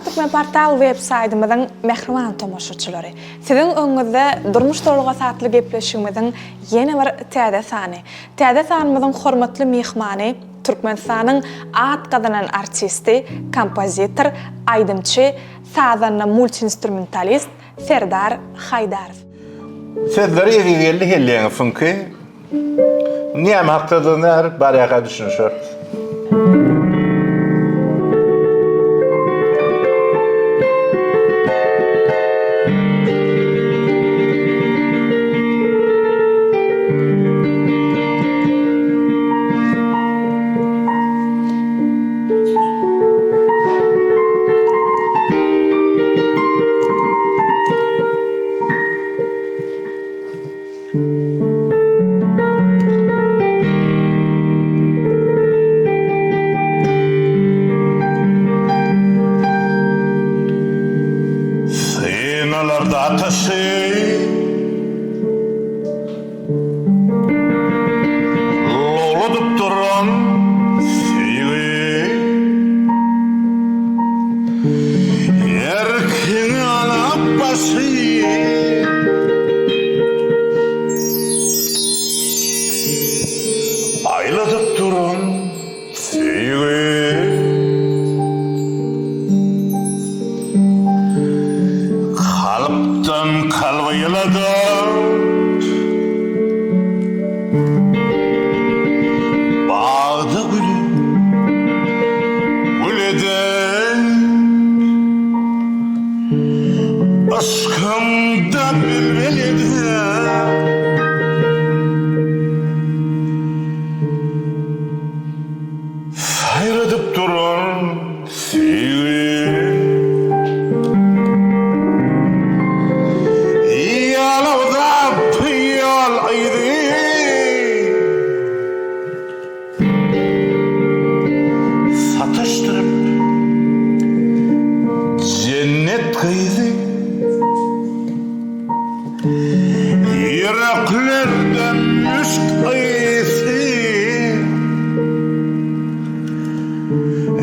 Türkmenportal web saýtymyzyň mähriban tomaşaçylary! Siziň öňüňizde Durmuş duralgasy atly gepleşigimiziň ýene bir täze sany. Täze sanymyzyň hormatly myhmany Türkmenistanyň at gazanan artisti, kompozitor, aýdymçy, sazanda multiinstrumentalist Serdar Haýdarow. Sözleri Ezizgeldi Helleňowyňky. Näme hakdadygyny häzir barýarka düşünişeris. Synalarda ataşy Lowladyp duran söýgi Erkiňi alyp başy Aýladyp duran söýgi. Kalpdan kalba ýyladyp. Bagda güli gül eden. Yşkyňda bilbil eden. Saýradyp duran söýgi. Ýalawdap ýol yzy. Sataşdyryp jennet gyzy. Ýüreklerde müşk ysy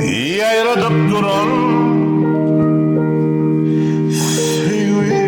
Ýaýradyp duran söýgi.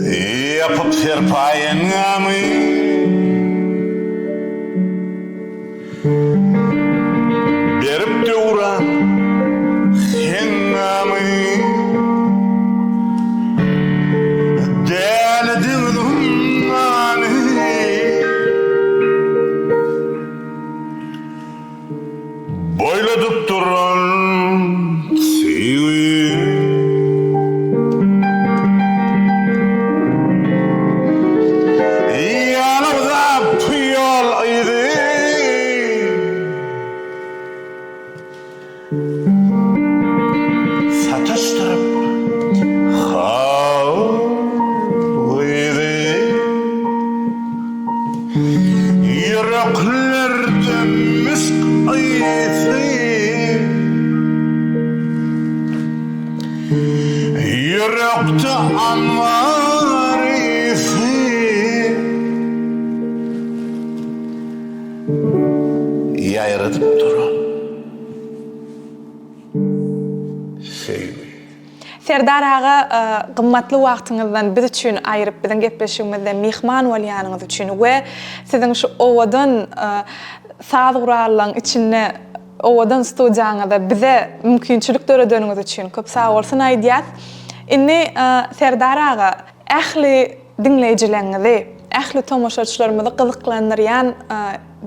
Ýapyp serpaý engamy. Berip döwran heňňamy. Däli deňiz ummany. Boýladyp duran söýgi. Ýalawzap ýol yzy. Sataşdyryp hal gyzy. Ýüreklerde müşk ysy. Ýürekde anbar ysy. Ýaýradyp duran söýgi. Serdar aga gymmatly wagtyňyzdan biz üçin aýryp biziň gepleşigimizde myhman bolýanyňyz üçin we siziň şu owadan saz gurallaň içinde owadan studiýaňyzda bize mümkinçilik döredeniňiz üçin köp sagbolsun aýdýas. Indi Serdar aga ähli diňleýjileňizi, ähli tomaşaçylarymyzy gyzyklandyrýan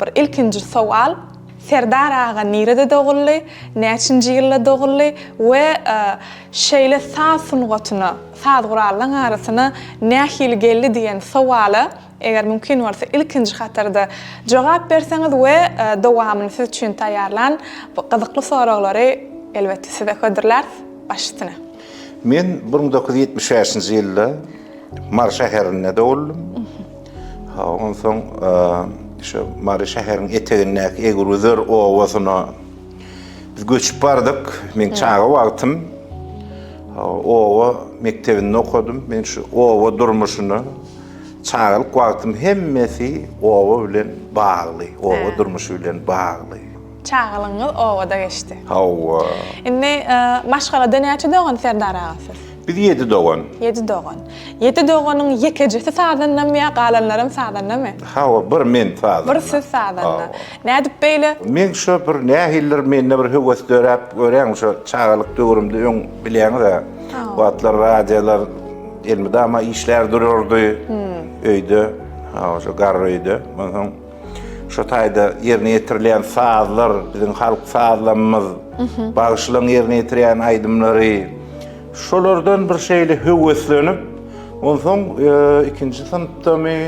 bir ilkinji sowal, Serdar aga nirede doguldy, näçinji ýylda doguldy we şeýle saz sungatyna, saz gurallaň arasyna nähili geldi diýen sowala. Eger mümkin bolsa ilkinji hatarda jogap berseňiz we dowamyny siz üçin taýýarlan bu gyzykly soraglary elbetde size hödürläris. Baş üstüne. Men 1975-nji ýylda Mary şäherinde doguldym. Ha, onsoň şu Mary şäheriň etegindäki Egrüzer obasyna biz göçüp bardyk. Men çaga wagtym oba mekdebinde okadym. Men şu oba durmuşyna çagalyk wagtym hemmesi oba bilen bagly, oba durmuşy bilen bagly. Çagalygyňyz obada geçdi. Hawa. Indi maşgalada näçe dogan Serdar aga siz? Biz ýedi dogan. Ýedi dogan. Ýedi doganyň ýekejesi sazandamy ýa galanlaram sazandamy? Hawa, bir men sazanda. Bir siz sazanda. Hawa. Nädip beýle? Meň şo bir nähilidir mende bir höwes döräp, görýäňmi şo çagalyk döwrümde öň bilýäňiz-ä, wagtlar radiolar elmydama işlär durardy öýde, hawa şo garry öýde. Onsoň Şo taýda ýerine ýetirilýän sazlar, biziň halk sazlamymyz, bagşylaryň ýerine ýetirýän aýdymlary, şolardan bir şeýle höweslenip, onsoň ikinji synpdamy,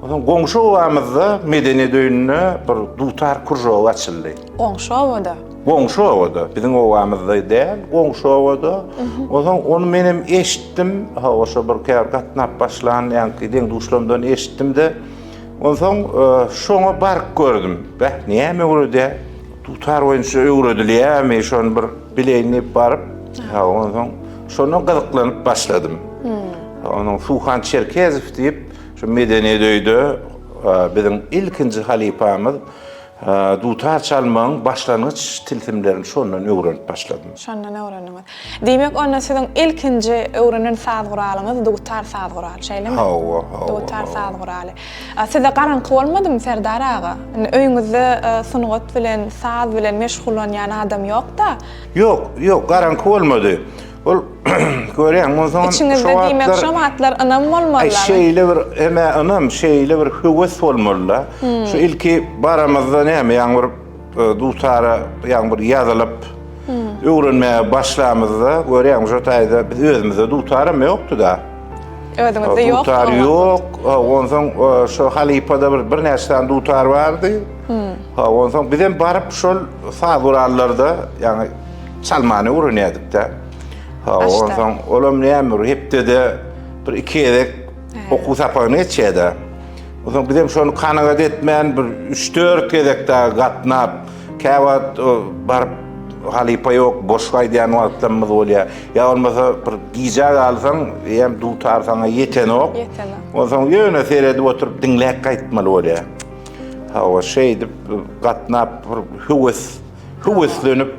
onsoň goňşy obamyzda medeniýet öýünde bir dutar kružogy açyldy. Goňşy obada? Goňşy obada, biziň obamyzda däl, goňşy obada. Onsoň ony menem eşitdim, hawa, şo bir käbir gatnap başlan, ýaňky deň-duşlarymdan eşitdim-de, Onsoň şoňa baryp gördüm. Beh, näme öwredýär? Dutar boýunça öwredilýärmi, şony bir bileýin diýip baryp, ha, onsoň şondan gyzyklanyp başladym. Onuň Suhan Çerkezow diýip, şu medeniýet öýde biziň ilkinji halypamyz Dutar çalmagyň başlangyç tilsimlerini şondan öwrenip başladym. Şondan öwrendiňiz. Diýmek, onda siziň ilkinji öwrenen saz guralyňyz dutar saz guraly, şeýlemi? Hawa, hawa. Dutar saz guraly. Size garaňky bolmadymy, Serdar aga? Indi öýüňizde sungat bilen, saz bilen meşgullanýan adam ýok-da? Ýok, ýok, garaňky bolmady. Ol görýäň, onsoňam şo Içiňizde diýmek wagtlar şo wagtlar ynam Aý bolmaly-la. şeýle bir hem-ä ynam, şeýle bir höwes bolmaly-da. Şu ilki baramyzda näme, ýaňy bir dutara ýaňy bir ýazylyp öwrenmäge başlamyzda, görýäň, şo taýda biz özümizde dutaram ýokdy-da. Özüňizde ýokdy Dutar o wagt? ýok. Onsoň şo halypada bir birnäçe sany dutar bardy. Ha, onsoň bizem baryp şol saz gurallarda, ýagny çalmany öwrenýärdik-de. Ha, onsoň olam näme bir hepdede bir iki gezek okuw sapagyny geçýärdi. Onsoň bizem şony kanagat etmän bir üç-dört gezek dagy gatnap, käwagt baryp halypa ýok, boş gaýdýan wagtlarymyz bolýar. Ýa bolmasa bir gijä galsaň, eýýäm dutar saňa ýetenok. Ýetenok. Onsoň ýöne seredip oturyp diňläp gaýtmaly bolýar. Hawa, şeýdip gatnap bir höwes, höweslenip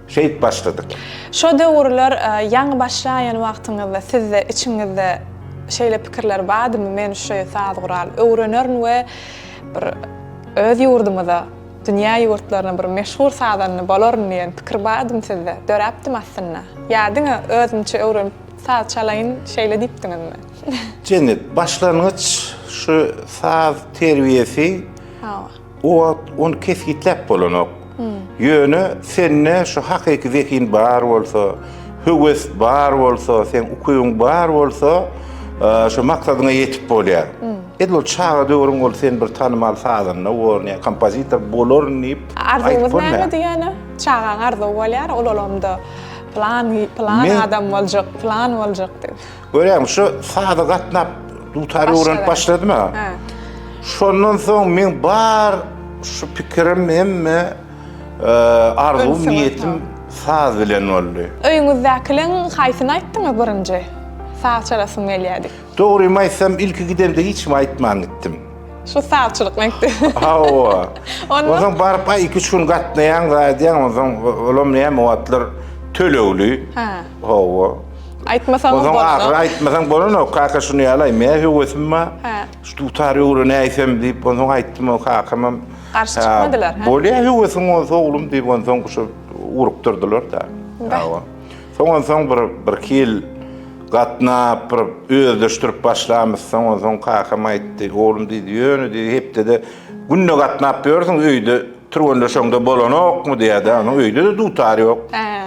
şeýdip başladyk. Şo döwürler ýaňy başlaýan wagtyňyzda sizde içiňizde şeýle pikirler bardymy, men şu saz gural öwrenerin we bir öz ýurdumyza, dünýä ýurtlaryna bir meşhur sazanda bolaryn diýen pikir bardymy sizde, döräpdimi aslynda? Ýa diňe özümçe öwrenip saz çalaýyn şeýle diýipdiňizmi? Jennet, başlangyç şu saz terbiýesi o wagt ony kesgitläp bolanok. Ýöne sende şu hakyky zehin bar bolsa, höwes bar bolsa, seň ukybyň bar bolsa, şu maksadyňa ýetip bolýar. Edil ol çaga döwrüň ol sen bir tanymal sazanda borun ýa kompozitor bolaryn diýip aýdyp Arzuwyňyz bolmaýar. nämedi ýöne? Çagaň arzuwy bolýar, ulalamda pylan, pylan adam boljak, pylan boljak diýip. Görýäňmi, şu saza gatnap, dutar öwrenip başladym-a. Şondan soň meň bar şu pikirim hemme arzuwym, niýetim saz bilen boldy. Öýüňizdäkileň haýsyny aýtdyňyz birinji? Saz çalasym gelýär diýip. Dogrymy aýtsam, ilki gidemde hiç kime aýtman gitdim. Şu sazçylyk mekdebi. Hawa. Onsoň baryp, aý, iki-üç gün gatnaýaň, zaýdýaň, onsoň olam näme o wagtlar tölegli. Hawa. Aýtmasaňam Onsoň bolanok. ahyry aýtmasaň bolanok. Kaka şuny ýaly, meň höwesim bar. Hä. Şu dutary öwrenäýsem diýip, onsoň aýtdym, o kakamam. Garşy çykmadylar, hä? Bolýa höwesiň bolsa oglum diýip, onsoň şu urupdyrdylar-da. Hawa. Soň onsoň bir birki ýyl gatnap, bir özleşdirip başlamyzsoň, onsoň kakam aýtdy, oglum diýdi, ýöne diýdi, hepdede günde gatnap ýörsüň, öýde türgenleşeňde bolanokmy diýýär-de, onuň öýde-de dutar ýok. Hä.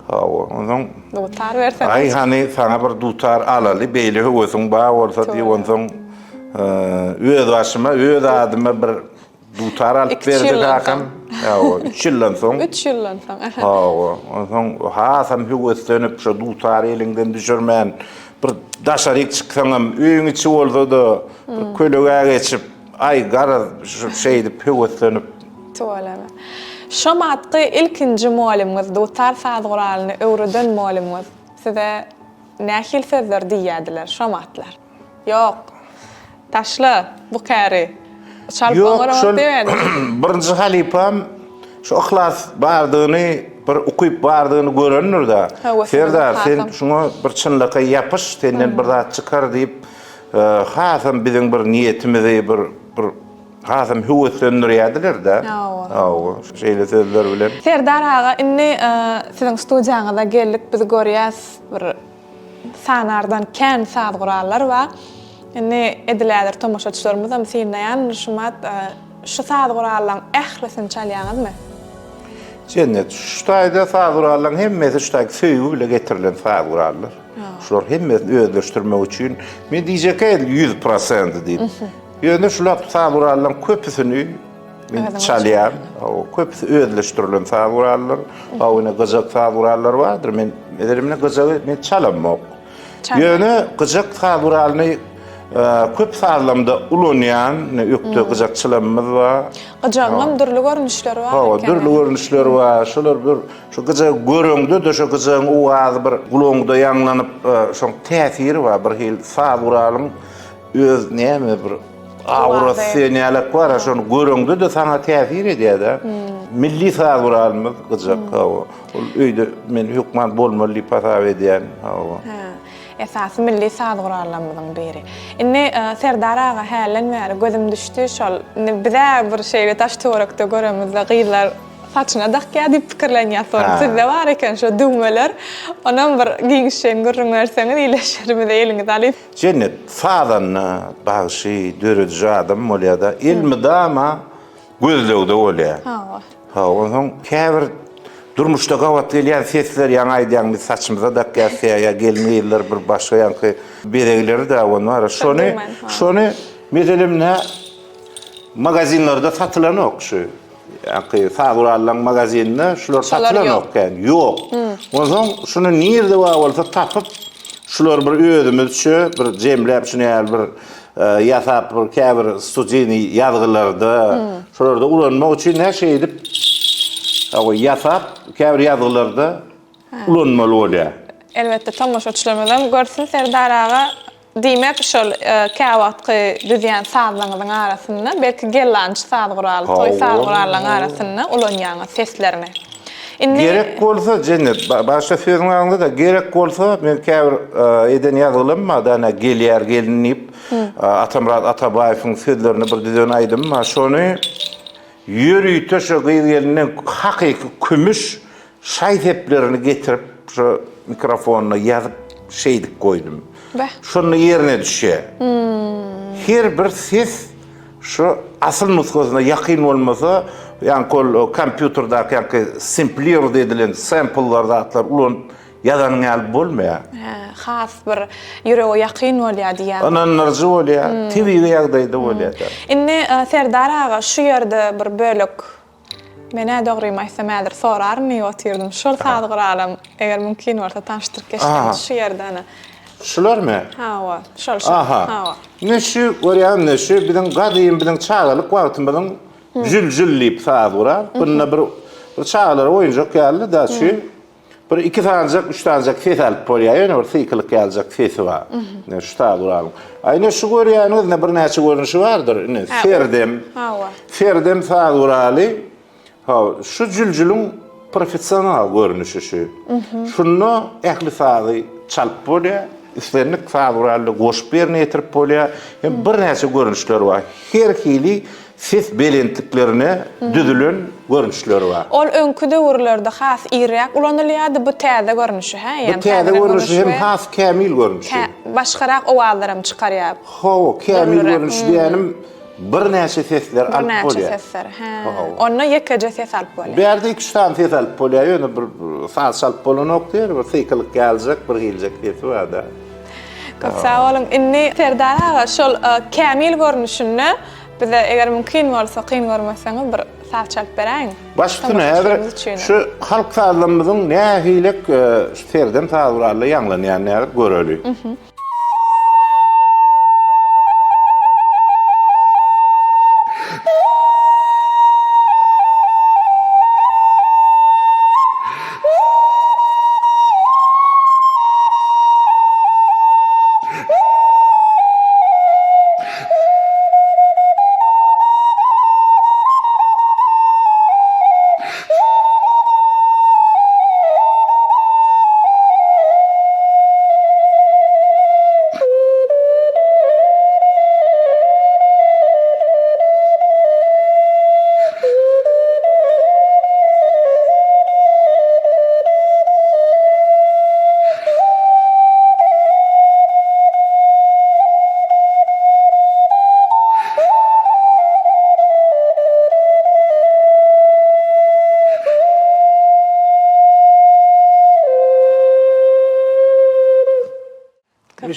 Hawa, onsoň Dutar berseňiz. Aý, hany, saňa bir dutar alaly, beýle höwesiň bar bolsa diýip, onsoň. Öz başyma, öz adyma bir dutar alyp berdi kakam. Hawa, 3 ýyldan soň. 3 ýyldan soň. Hawa, onsoň hasam höweslenip, şo dutary eliňden düşürmän, bir daşaryk çyksaňam, öýüň içi bolsa-da, bir kölegä geçip, aý, garaz, şeýdip höweslenip. Tüweleme. Şo matky ilkinji mugallymyňyz, dutar saz guralyny öwreden mugallymyňyz size nähili sözler diýýärdiler şo matlar? Ýok. Taşla bu käri. Çalyp Ýok, oňaramok şol diýmedi. birinji halypam şu yhlas bardygyny, bir ukyp bardygyny görendir-de. Höwesini Serdar, sen hasam. şuňa bir çynlakaý ýapyş, senden bir zat çykar diýip, e, hasam biziň bir niýetimizi bir bir hasam höweslendirýärdiler-de. Hawa. Hawa, şeýle sözler bilen. Serdar aga, indi e, siziň studiýaňyza geldik, biz görýäs bir Sanardan kän saz gurallar bar. Indi edil häzir tomaşaçylarymyzam synlaýandyr şumat. Şu saz gurallaryň ählisini çalýaňyzmy? Jennet, şu taýda saz gurallaryň hemmesi şu taýky söýgi bile getirilen saz gurallar. Şular hemmesini özleşdirmek üçin men diýjek edil 100% diýip. Ýöne şular saz gurallaryň köpüsini men çalýan. Köpüsi özleşdirilen saz gurallar. Hawa ine gyjak saz gurallary bardyr. Men meselem ine gyjagy men çalamok. Ýöne gyjak saz guralyny köp sazlamda ulanýan, ine ökde gyjakçylarymyz bar. Gyjagyň hem dürli görnüşleri bar Hawa, dürli görnüşleri bar. Şolar bir şu gyjagy göreňde-de şo gyjagyň owazy bir gulagyňda ýaňlanyp, şoň täsiri bar. Bir hili saz guralyň öz näme bir aurasy diýen ýalak bar, şony göreňde-de saňa täsir edýär-de. Milli saz guralymyz gyjak, hawa. Ol öýde men hökman bolmaly diýip hasap edýän, hawa. Hä, esasy milli saz gurallarymyzyň biri. Indi Serdar aga hälden bäri gözüm düşdi şol, indi biz-ä bir şeýle daş-töwerekde göremizde gyzlar saçyna dakýar diýip pikirlenýäs ony. Sizde bar eken şo düwmeler. Onam bir giňişleýin gürrüň berseňiz ildeşlerimize eliňizi alyp. Jennet, sazanda, bagşy, dörediji adam bolýar-da, elmydama gözlegde bolýar. Hawa. Hawa, onsoň käbir durmuşda gabat gelýän sesler, ýaňy aýdýaň, biz saçymyza dakýas ýa gelin-gyzlar bir başga ýaňky bezegleri-dä ony bar. Şony, şony meselem nä magazinlerde satylanok şu. Ýaňky saz gurallaryň magazininde şular satylanok kän. Ýok. Onsoň şuny nirde bar bolsa tapyp, şulary bir özümizçe bir jemläp şuny ýaly bir ýasap bir käbir studiýny ýazgylarda şolarda ulanmak üçin nä şeýdip ýasap käbir ýazgylarda ulanmaly bolýar. Elbetde tomaşaçylarymyzam görsün Serdar aga Diýmek, şol käwagtky düzýän sazlaryňyzyň arasynda, belki gellançy saz guraly, toý saz gurallaryň arasynda ulanýaňyz seslerini. Indi. Gerek bolsa, Jennet, başda sözüň aňyňda-da, gerek bolsa, men käbir eden ýazgylarym bar, dana Gelýär gelin diýip, Atamyrat Atabaýewiň sözlerine bir düzen aýdymym bar. Şony ýörite şo gyz-gelinden hakyky kümüş Şaý-seplerini getirip şo mikrofonda ýazyp şeýdip goýdum. Beh. Şonda ýerine düşýär. Her bir ses şo asyl nusgasyna ýakyn bolmasa, ýaňky ol kompýuterdäki ýaňky semplirowat edilen semplelar zatlar ulanyp ýazanyň ýaly bolmaýar. Hä, has bir ýürege ýakyn bolýar diýýäňmi? Ynandyryjy bolýar, tebigy ýagdaýda bolýar-da. Indi Serdar aga şu ýerde bir bölek Men-ä dogrymy aýtsam häzir soraryn diýip otyrdym. Şol saz guralam eger mümkin bolsa tanyşdyryp geçseňiz şu ýerde ana. Şularmy? Hawa, şol şol. Hawa. Ine şu görýäňmi ine şu biziň gadym biziň çagalyk wagtymyzyň jül-jül diýip saz gural. Bunda bir bir çagalara oýunjak ýaly-da şu. Bir iki sanyjak, üç sanyjak ses alyp bolýar. Ýöne bir sykylyk ýalyjak sesi bar. Ine şu saz guralyň. A ine şu görýäniňiz ine birnäçe görnüşi bardyr. Ine serdem. Hawa. Serdem saz guraly. Hawa, şu jüljüliň professional görnüşi şu. Şunda ähli sazy çalyp bolýar. Islendik saz guralyny goşup ýerine ýetirip bolýar. Hem birnäçe görnüşleri bar. Her hili Ses belentliklerine düzülen görnüşleri bar. Ol öňki döwürlerde has irräk ulanylýardy, bu täze görnüşi, hä? Bu täze görnüşi hem has kämil görnüşi. Başgarak owazlaram çykarýar. Hawa, kämil görnüşi diýýänim birnäçe sesleri alyp bolýar. Birnäçe sesleri, hä. Onda ýekeje ses alyp bolýar. Bärde iki-üç sany ses alyp bolýar, ýöne bir saz çalyp bolanok diýer, bir sykylyk ýalyjak, bir hiljek sesi bar-da. Köp sag boluň. Indi Serdar aga şol kämil görnüşinde bize eger mümkin bolsa kyn görmeseňiz bir saz çalyp beräýiň. Baş üstüne häzir şu halk sazlarymyzyň nähilek şu serdem saz guralda ýaňlanýanyny häzir göreli.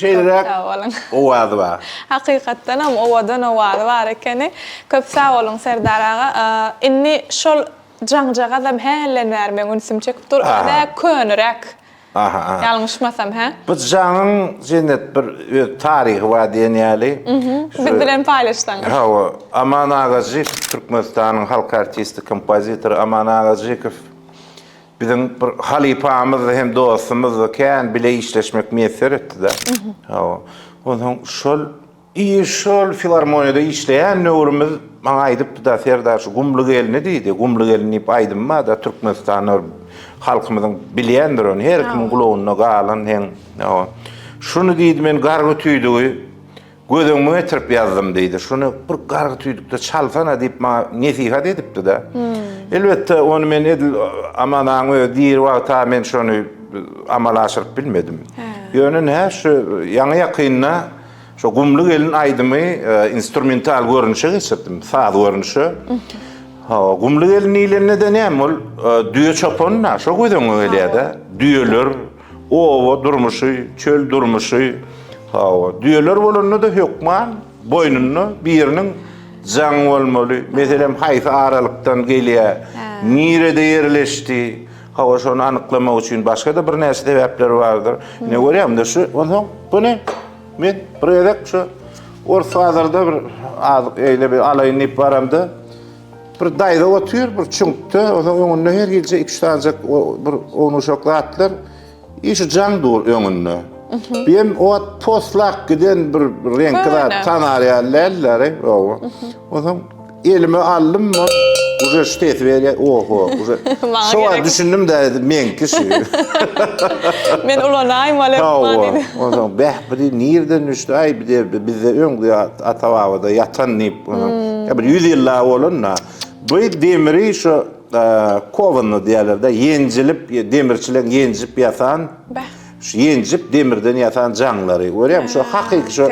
Şeýleräk owazy bar. Hakykatdanam owadan owazy bar ekeni. Köp sag boluň Serdar aga. Indi şol jaňjagazam hälden bäri meň ünsümi çekip dur. Özä köneräk. Aha aha. Ýalňyşmasam hä? Bu jaňyň Jennet bir öz taryhy bar diýen ýaly. Biz bilen paýlaşsaňyz. Hawa, Aman Agajykow Türkmenistanyň halk artisti, kompozitory Aman Agajykow biziň bir halypamyzdy hem dostumyzdy. Kän bile işleşmek miýesser etdi-de. Hawa. Onsoň şol I şol filarmoniýada işleýän döwrümiz maňa aýdypdy-da, Serdar şu Gumly gelni diýdi. Gumly gelin diýip aýdym bar-da Türkmenistanda halkymyzyň bilýändir ony, her kimiň gulagynda galan heň. Şuny diýdi men gargy tüýdügi göz öňüme getirip ýazdym diýdi. Şuny bir gargy tüýdükde çalsana diýip maňa nesihat edipdi-de. Elbetde ony men edil Aman agaň özi diri wagty-ha men şony amala aşyryp bilmedim. Ýöne nä şu ýaňy-ýakynda Şo Gumly gelin aýdymy instrumental görnüşe geçirdim, saz görnüşe. Hawa, Gumly gelin diýlende-de näme ol düýe çopan-da, şo göz öňüňe gelýär-de. Düýeler, oba durmuşy, çöl durmuşy. Hawa, düýeler bolanda-da hökman boýnunda biriniň jaňy bolmaly. Meselem, haýsy aralykdan gelýär, nirede ýerleşdi. Hawa, şony anyklamak üçin başga-da birnäçe sebäpler bardyr. Ine görýäňmi-de şu, onsoň bu ne? Men bir gezek şu ors bazarda bir azyk eýle bir alaýyn diýip baramda bir daýza otyr bir çüňkde, onuň öňünde her hilje iki-üç sanjak bir ownuşak zatlar, i şu jaň dur öňünde. Biem o wagt poslak giden bir reňki zat tanar ýaly däldi, owa. Onsoň Elime aldym, uje şu sesi berýär, oho, uje. Şo wagt düşündim de, meňki şu. Men ulanaýmaly hökman diýdim. Onsoň bäh, bu diýip nirden düşdi, aý bu diýip bizde öň ata-babada ýatan diýip, ýa bir 100 ýyl-a bolan-da. Bu demiri şo kowanda diýerler-de, ýenjilip, demirçileň ýenjip ýasan. Bäh. Şu ýenjip demirden ýasan jaňlary görýäňmi şu hakyky şu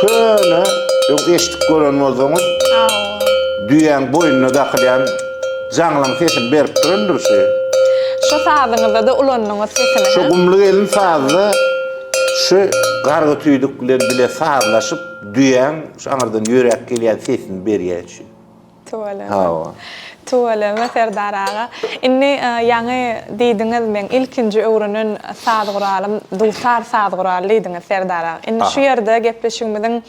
köne öň eşidip gören bolsaňyz düýäň boýnuna dakylýan jaňlaň sesini berip durandyr şu. Şu sazyňyzda-da ulandyňyz sesini Şu Gumly gelin sazda şu gargy tüýdük bilen bile sazlaşyp düýäň şu aňyrdan ýöräp gelýän sesini berýär şu. Tüweleme. Hawa. Tüweleme Serdar aga. Indi ýaňy diýdiňiz meň ilkinji öwrenen saz guralym dutar saz guraly diýdiňiz Serdar aga. Indi şu ýerde gepleşigimiziň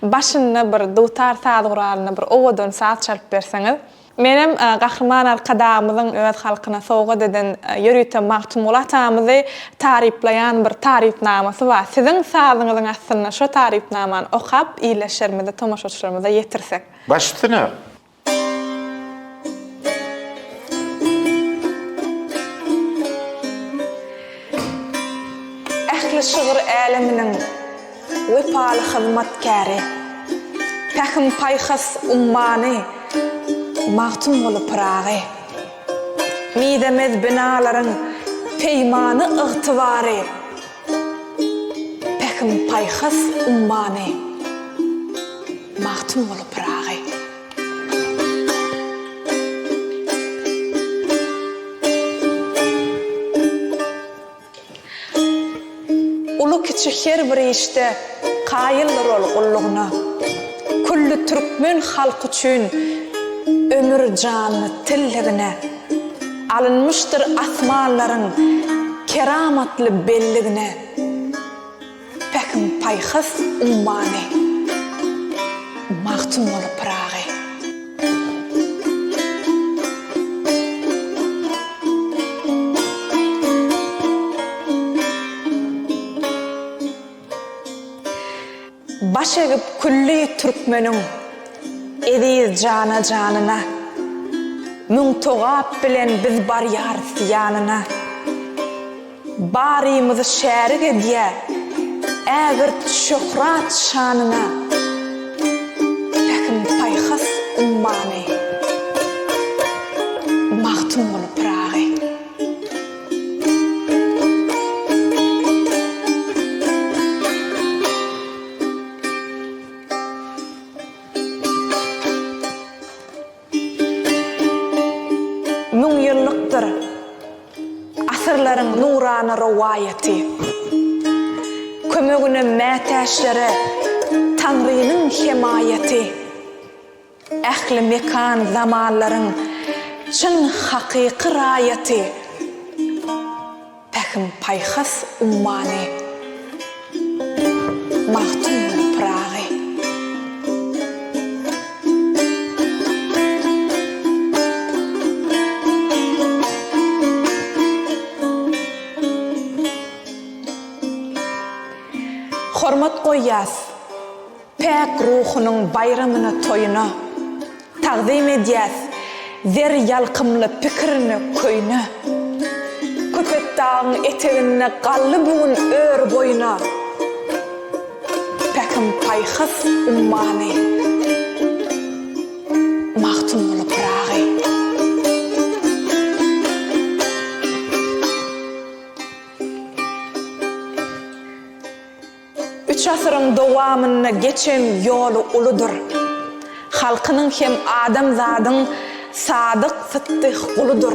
başynda bir dutar saz guralynda bir owadan saz çalyp berseňiz. Menem Gahryman Arkadagymyzyň öz halkyna sowgat eden ýörite Magtymguly atamyzy taryplaýan bir tarypnamasy bar. Siziň sazyňyzyň astynda şo tarypnamany okap ildeşlerimize tomaşaçylarymyza ýetirsek. Baş üstüne. Ähli şygyr äleminiň wepaly hyzmatkäri, Pähim-paýhas ummany Magtymguly Pyragy. Mizemez binalaryň peýmany-ygtybary, Pähim-paýhas ummany Magtymguly Pyragy. Uly-kiçi. Gerçi her bir işde kaýyldyr ol gullugyna. Külli türkmen halky üçin ömür janly tilligine. Alynmyşdyr asmanlaryň keramatly belligine. Pähim-paýhas ummany Magtymguly Pyragy. Baş egip külli türkmeniň eziz jana-janyna, Müň togap bilen biz barýarys ýanyna. Barymyzy şärik edýä ägirt şöhrat-şanyna, Pähim-paýhas ummany Magtymguly Pyragy. Müňýyllykdyr asyrlaryň nurana rowaýaty. Kömegine mätäçlere Taňrynyň hemaýaty. Ähli mekan zamanlaryň çyn hakyky raýaty. Pähim-paýhas ummany Magtymguly Pyragy. Hormat goýýas Päk ruhunyň baýramyna toýuna Tagzym edýäs zer ýalkymly pikirine köýüne. Köpetdagyň eteginde gally bu gün ör boýuna Pähim-paýhas ummany Magtymguly Pyragy. Üç asyryň dowamynda geçen ýoly uludyr. Halkynyň hem adamzadyň sadyk sytdyh guludyr.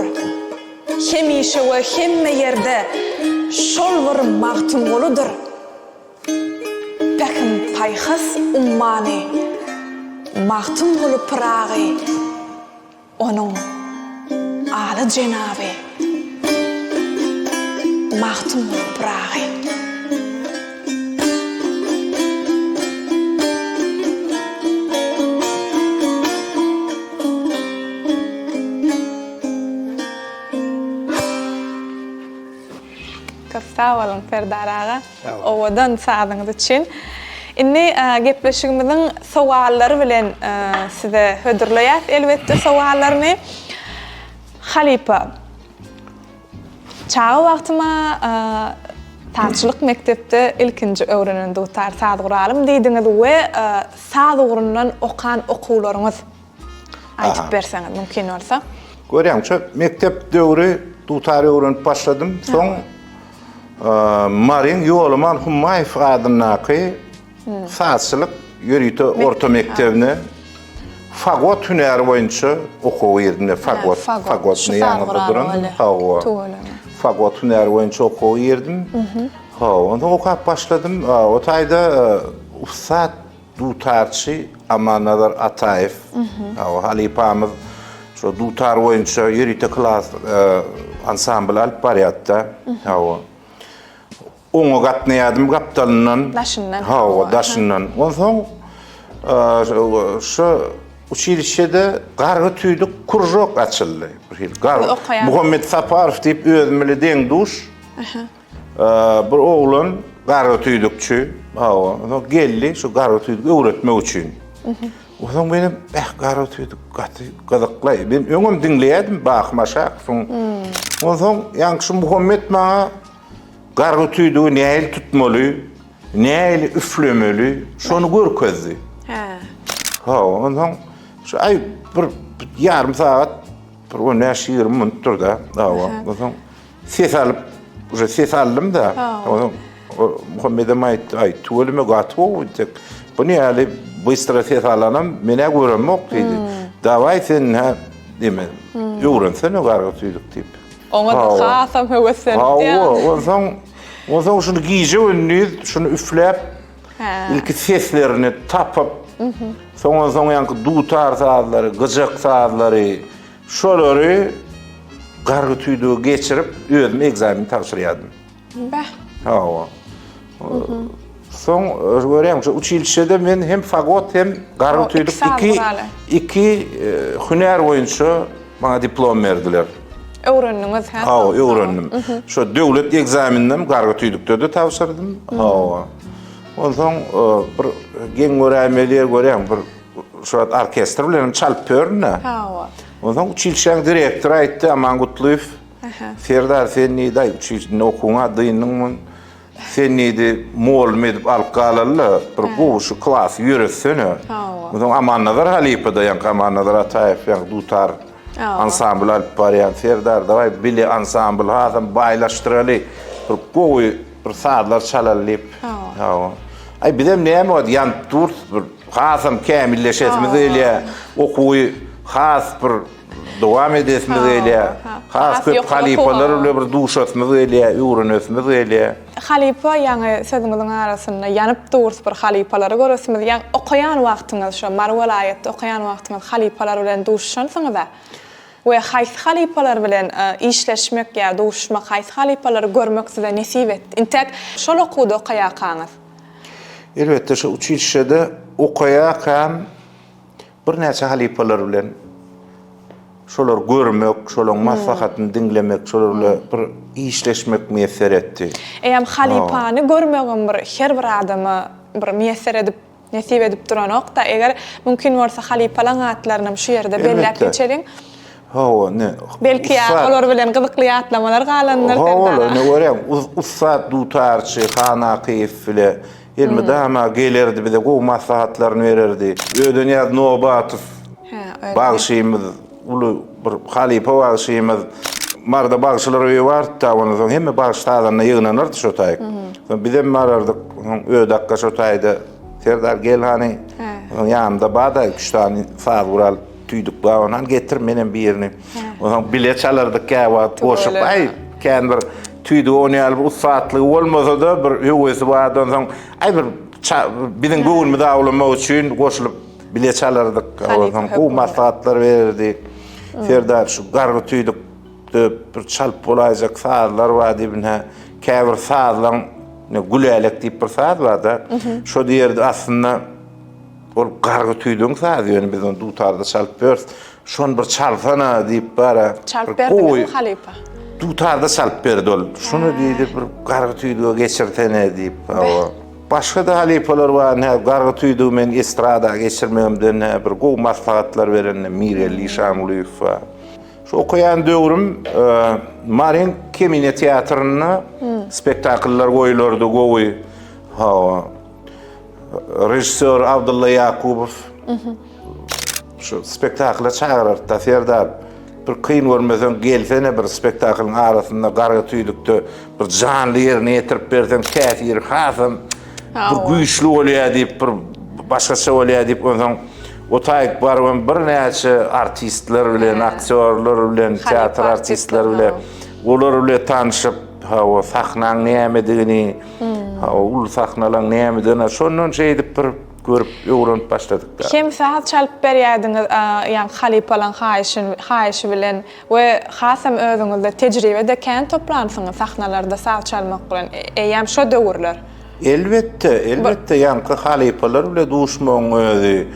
Hemişe we hemme ýerde şol bir Magtymguludyr. Pähim-paýhas ummany Magtymguly Pyragy. Onuň Aly jenaby Magtymguly Pyragy. Köp sag boluň Serdar aga owadan sazyňyz üçin. Indi gepleşigimiziň sowallary bilen size hödürleýäs elbetde sowallaryny. Halypa çaga wagtyma sazçylyk mekdepde ilkinji öwrenen dutar saz guralym diýdiňiz we saz ugrundan okan okuwlaryňyz Aýdyp berseňiz mümkin bolsa. Görýäň, şo mekdep döwri dutar öwrenip başladym. Soň Maryň Ýolaman Hummaýew adyndaky sazçylyk ýörite orta mekdebine fagot hünäri boýunça okuwa girdim. Fagot, fagot ýanynda duran. Hawa. Fagot hünäri boýunça okuwa girdim. Hawa, onsoň okap başladym. O taýda ussat Dutarçy Amannazar Ataýew halypamyz şo dutar boýunça ýörite klas ansambl alyp barýardy-da. Hawa. Oňa gatnaýardym gapdalyndan. Daşyndan. Hawa, daşyndan. Onsoň şo uçilişşede gargy tüýdük kružok açyldy. Bir hili gargy. Muhammet Saparow diýip özüm bile deň-duş. Bir oglan gargy tüýdükçi, hawa, onsoň geldi şu gargy tüýdük öwretmek üçin. Onsoň menem, eh, gargy tüýdük gaty gyzykly. Men öňem diňleýärdim Baky Maşakowyň. Onsoň ýaňky şu Muhammet maňa gargy tüýdügi nähili tutmaly, nähili üflemeli, şony görkezdi. Hä. Hawa, onsoň şu aý bir ýarym sagat, bir on bäş-ýigrimi minutdyr-da, hawa, onsoň Ses alyp, uje ses aldym-da. Onsoň Muhammedem aýtdy, aý, tüweleme gaty gowy tek. Bu näli bystra ses alanam men-ä göremok diýdi. Dawaý sen hä deme, öwrensene gargy tüýdük diýip. Oňa-da hasam höweslenip diýýär. Hawa, onsoň. Onsoň şuny gije-gündiz şuny üfläp, ilki seslerini tapyp, soň onsoň ýaňky dutar sazlary, gyjak sazlary, şolary gargy tüýdüge geçirip, özüm ekzamen tabşyrýardym. Bäh. Hawa. Soň görýäň, şu uçilişede men hem fagot hem gargy tüýdük iki iki hünär boýunça maňa diplom berdiler. Öwrendiňiz, hä? Hawa, öwrendim. Şo döwlet ekzamenini gargy tüýdükde-de tabşyrdym. Hawa. Onsoň bir geň göräýmeli ýer görýäň, bir şu wagt orkestr bilen hem çalyp ýörün-dä. Hawa. Onsoň uçilişäň direktory aýtdy, Aman Gutlyýew, Serdar sen diýdi, uçilişde okuwyňa dyndyňmy? Sen diýdi, mugallym edip alyp galaly-da, bir gowy şu klasy ýöretsene. Onsoň Amannazar halypa-da, ýaňky Amannazar Ataýew, ýaňky dutar ansambly alyp barýan Serdar, dawaý bile ansambly hasam baýlaşdyraly, bir gowy bir sazlar çalaly diýip. Hawa. Aý bizem näme wagt ýanyp durus, bir hasam kämilleşesimiz gelýär, okuwy has bir Dowam edesimiz gelýär. Has köp halypalar bilen bir duşasymyz gelýär, öwrenesimiz gelýär. Halypa ýaňy sözüňiziň arasynda ýanyp durus bir halypalary göresimiz ýa okaýan wagtyňyz şo Mary welaýatda okaýan wagtyňyz halypalar bilen duşuşansyňyza we haýsy halypalar bilen işleşmek ýa duşuşmak haýsy halypalary görmek size nesip etdi intäk şol okuwda okaýarkaňyz? Elbetde şo uçilişşede okaýarkam Birnäçe halypalar bilen şolary görmek, şolaryň maslahatyny diňlemek, şolar bilen bir işleşmek miýesser etdi. Eýýäm halypany görmegem bir her bir adama bir miýesser edip, nesip edip duranok-da. Eger mümkin bolsa halypalaň atlarynam şu ýerde belläp geçeliň. Hawa, ine. Belki ýa olar bilen gyzykly ýatlamalar galandyr Serdar. Hawa, ine görýäň, ussat dutarçy Han Akyýew bile Elmydama gelerdi bize gowy maslahatlaryny bererdi. Ödenýaz Nobatow bagşymyz uly bir halypa bagşymyz. Maryda bagşylar öýi bardy-da, ondan soň hemme bagşy sazanda ýygnanardy şo taýyk. Soň bizem barardyk. Soň Öde akga şo taýda Serdar gel hany. Soň ýanymda bar-da üç sany saz gural. Tüýdük bar, ondan getir menem birini. Onsoň bile çalardyk käwagt goşup. Aý, kän bir tüýdük oýnaýaly bir ussatlygy bolmasa-da bir höwesi bardy. Onsoň aý bir biziň göwnümizi awlamak üçin goşulyp bile çalardyk. Onsoň gowy maslahatlar bererdi. Serdar şu gargy tüýdükde bir çalyp bolaýjak sazlar bar diýip, ine käbir sazlaň Gülälek diýip bir saz bar-da. Şo diýerdi aslynda Ol gargy tüýdügiň sazy ýöne biz ony dutarda çalyp ýörüs. Şony bir çalsana diýip bara. Çalyp berdiňizmi halypa? Dutarda çalyp berdi ol. Şuny diýdi bir gargy tüýdüge geçirsene diýip. Hawa. Başga-da halypalar bar, hä gargy tüýdügi men estrada geçirmegimden hä bir gowy maslahatlar beren Mirgeldi Işangulyýew bar. Şu okaýan döwrüm Maryň Kemine teatrynda spektakllar goýulardy gowy. Hawa. Režissýor Abdylla Ýakubow şu spektakla çagyrardy-da, Serdar, bir kyn görmeseň gelsene bir spektaklyň arasynda gargy tüýdükde bir janly ýerine ýetirip berseň täsiri hasam bir güýçli bolýar diýip, bir başgaça bolýar diýip, onsoň o taýyk barybam birnäçe artistler bilen, aktýorlar bilen, teatr artistleri bilen, olar bilen tanşyp, hawa, sahnaň nämedigini, Hawa, uly sahnalaň nämeden, şondan şeýdip bir görüp, öwrenip başladyk-da. Hem saz çalyp berýärdiňiz, ýaňky halypalaň haýyşy, haýyşy bilen we hasam özüňizde tejribe-de kän toplansyňyz sahnalarda saz çalmak bilen, eýýäm şo döwürler. Elbetde, elbetde, ýaňky halypalar bile duşmagyň özi,